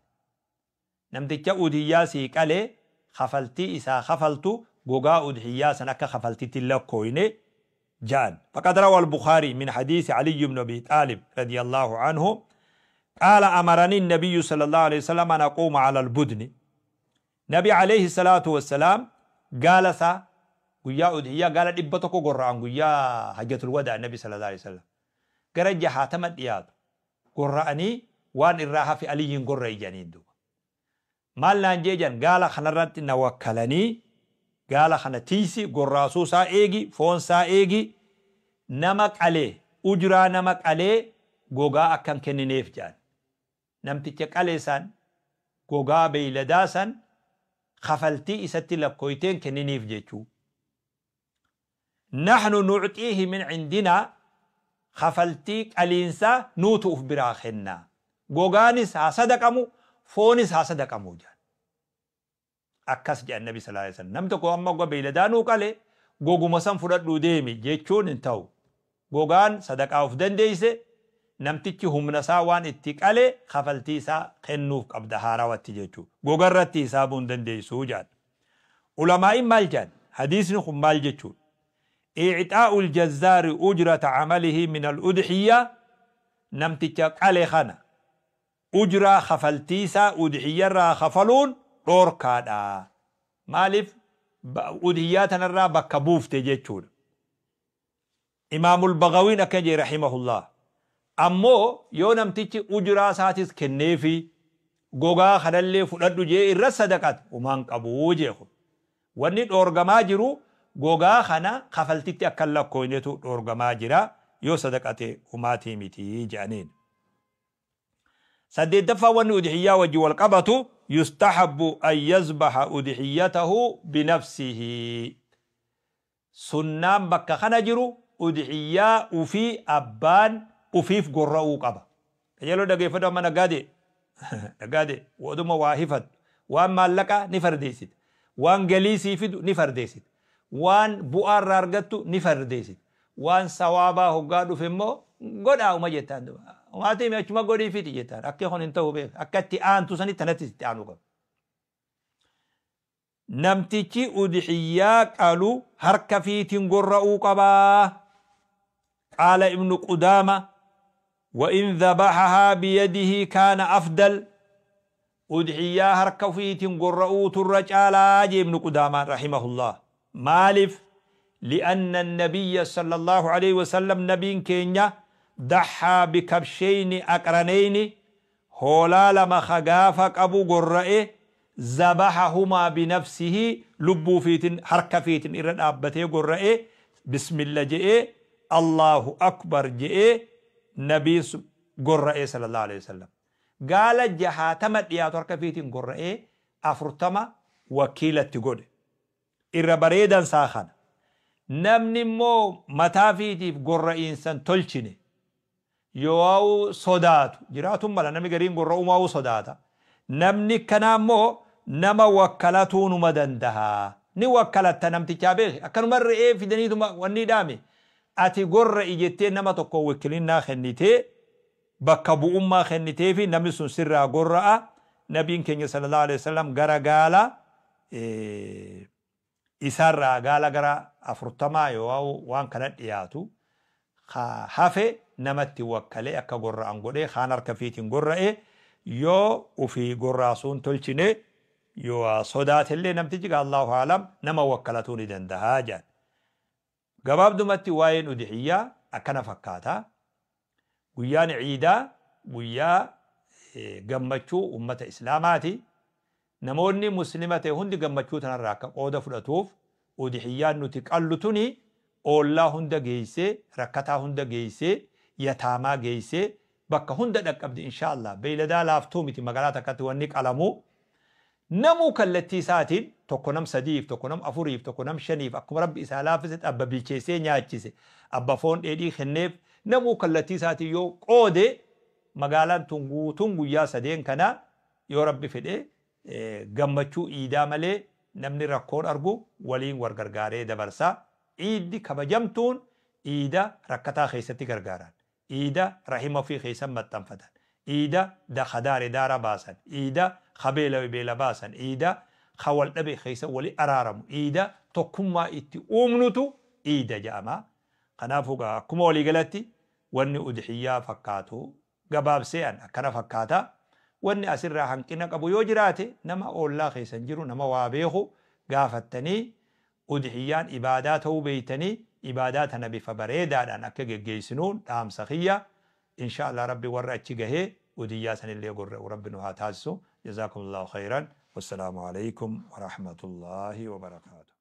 Namticha udiyyaa sii qalee kafaltii isaa kafaltu gogaa udhiyyaa san akka kafaltitti lakkooyne ja'an. فقد روى البخاري من حديث علي بن أبي طالب رضي الله عنه قال: أمرني النبي صلى الله عليه وسلم أن أقوم على البدن. نبي عليه الصلاة والسلام قال سا guyyaa udhiyyaa gaala 100 gorra'an. Guyyaa hajjatul wadaa nabi sallallahu alaihi wasallam gara 60 dhiyaatu gorra'anii, waan irraa hafe Aliyyiin gorra'i jedhaniin. Duuba maal naan jee jedhan? Gaala kanarratti na wakkalanii, gaala kana tiisi, gorraasuu isaa eegi, foon isaa eegi, nama qalee ujraa nama qalee gogaa akkan kennineef jedhan. Namticha qalee san gogaa beeyladaa san kafaltii isatti lakkooyteen kenniniif jechuu. نحن نعطيه من عندنا, kafaltii qaliinsaa nuutu uf biraa kennaa, gogaanis haa sadaqamu, foonis haa sadaqamu jedhan. Akkas jedhan nabi sallallahu alaihi wasallam. Namni tokko amma gogaa beeyladaa nuu qale, goguma san fudhadhuu deemi jechuun hin ta'u. Gogaan sadaqaa of dandeeyse, namtichi humna isaa waan itti qale kafaltii isaa kennuuf qabda haarawatti jechuu, gogarratti hisaabuu hin dandeeysuu jedhan. Ulamaa'in maal jedhan? Hadiisni kun maal jechuudha? إعطاء الجزار أجرة عمله من الأضحية, namticha qale kana ujraa kafaltiisaa udhiyyarraa kafaluun dhoorkaadha. Maaliif? Udhiyyaa tanarraa bakka buufte jechuudha. Imaamul Bagawiin akka jee rahimahullah. Ammoo yoo namtichi ujraa isaatis kenneefi, gogaa kanallee fudhadhu jee irra sadaqate, umaan qabuu jeeku. Wanni dhoorgamaa jiru gogaa kana kafaltitti akka hin lakkooynetu dhoorgamaa jira, yoo sadaqate umaatii miti jedhaniin. Saddeettaffaa, wanni udhiyyaa wajji wal qabatu, يستحب أن يذبح أضحيته بنفسه. Sunnaan bakka kana jiru udhiyyaa ufii abbaan ufiif gorra'uu qaba. Qajeeloo dhageeffadhu amma, naggaadee naggaadee oduma waa hifadhu. Waan maallaqaa ni fardeessita. Waan galii sii fidu ni fardeessita. Waan bu'aa irraa argattu ni fardeessita. Waan sawaabaa hoggaa dhufe immoo godhaa uma jettaan duba. Umaatii achuma godhii fiti jettaan. Akka kun hin ta'u beeka. Akka itti aantu sanitti tanatti itti aanuu qaba. Namtichi udhiyyaa qalu harka fiitiin gorra'uu qabaa. قال ابن قدامة: وإن ذبحها بيده كان أفضل. Udhiyyaa harka fiitiin gorra'uu turra caalaa jee ibnu Qudaamaa رحمه الله. Maaliif? لأن النبي صلى الله عليه وسلم, نبين كينيا, ضحى بكبشين أقرنين, hoolaa lama kagaafa qabu gorra'e. ذبحهما بنفسه, lubbuu fiitin harka fiitin irra dhaabbatee gorra'e, بسم الله je'ee, الله أكبر je'ee nabii gorra'e صلى الله عليه وسلم. Gaala 60 dhiyaatu harka fiitiin gorra'ee, 40 wakiilatti godhe. Irra bareedan isaa kana. Namni immoo mataa fiitiif gorra'iinsan tolchine yoo sodaatu jiraatun mala, namni gariin gorra'umaa'uu sodaata. Namni kanaa immoo nama wakkalatuu numa dandaha. Ni wakkalatta namtichaa beeki. Akkanuma re'ee fidaniituma wanni dhaame. Ati gorra'i jettee nama tokko wakkilinnaa kennitee, bakka bu'ummaa kennitee fi namni sun sirraa gorra'a. Nabiin keenya sallallahu alaihi wasallam gara gaala isaarraa gaala gara 40 yoo waan kana dhiyaatu hafe namatti wakkalee akka gorra'an godhee, kaan harka fiitiin gorra'e. Yoo ufii gorraasuun tolchine, yoo sodaatellee namtichi, allahu alam, nama wakkalatuu ni danda'a jedhan. Gabaabdumatti waa'een udhiyyaa akkana fakkaata. Guyyaan ciidaa guyyaa gammachuu ummata islaamaati. Namoonni muslima ta'e hundi gammachuu tanarraa akka qooda fudhatuuf, udhiyyaan nuti qallu tuni oollaa hunda geessee, rakkataa hunda geessee, yataamaa geessee, bakka hunda dhaqqabdi insha Allah. Beeyladaa laaftuu miti magaalaa takkatti wanni qalamu. Namuu kallattii isaatiin tokko nam sadiif, tokko nam afuriif, tokko nam shaniif, akkuma Rabbi isaa laaffise, abba bilcheessee nyaachise, abba foon dheedhii kenneef, namuu kallattii isaatiin yoo qoode, magaalaan tun guutuun guyyaa sadeen kana yoo Rabbi fedhe gammachuu iidaa malee namni rakkoon argu waliin wal gargaaree dabarsa. Iiddi kabajamtuun iida rakkataa keessatti gargaaran. Iida rahima ofii keessan maxxanfatan. Iida khadaare daara baasan. Iida kabeela beela baasan. Iida ka wal dhabe keessa wali araaramu. Iida tokkummaa itti uumnutu iida jedhama. Kanaafuu akkuma waliigalatti wanni udhiyyaa fakkaatu gabaabsee an akkana fakkaata. Wanni asirraa hanqina qabu yoo jiraate, nama oollaa keessan jiru, nama waa beeku gaafattanii, udhiyyaan ibaadaa ta'uu beeytanii, ibaadaa tana bifa bareedaadhaan akka geggeessinuun dhaamsa kiyya. Insha Allah Rabbi warra achi gahee udhiyyaa sanillee gorra'u Rabbi nu haa taasisu. Jazaakumullahu khayran. Wassalaamu alaikum warahmatullaahi wabarakaatu.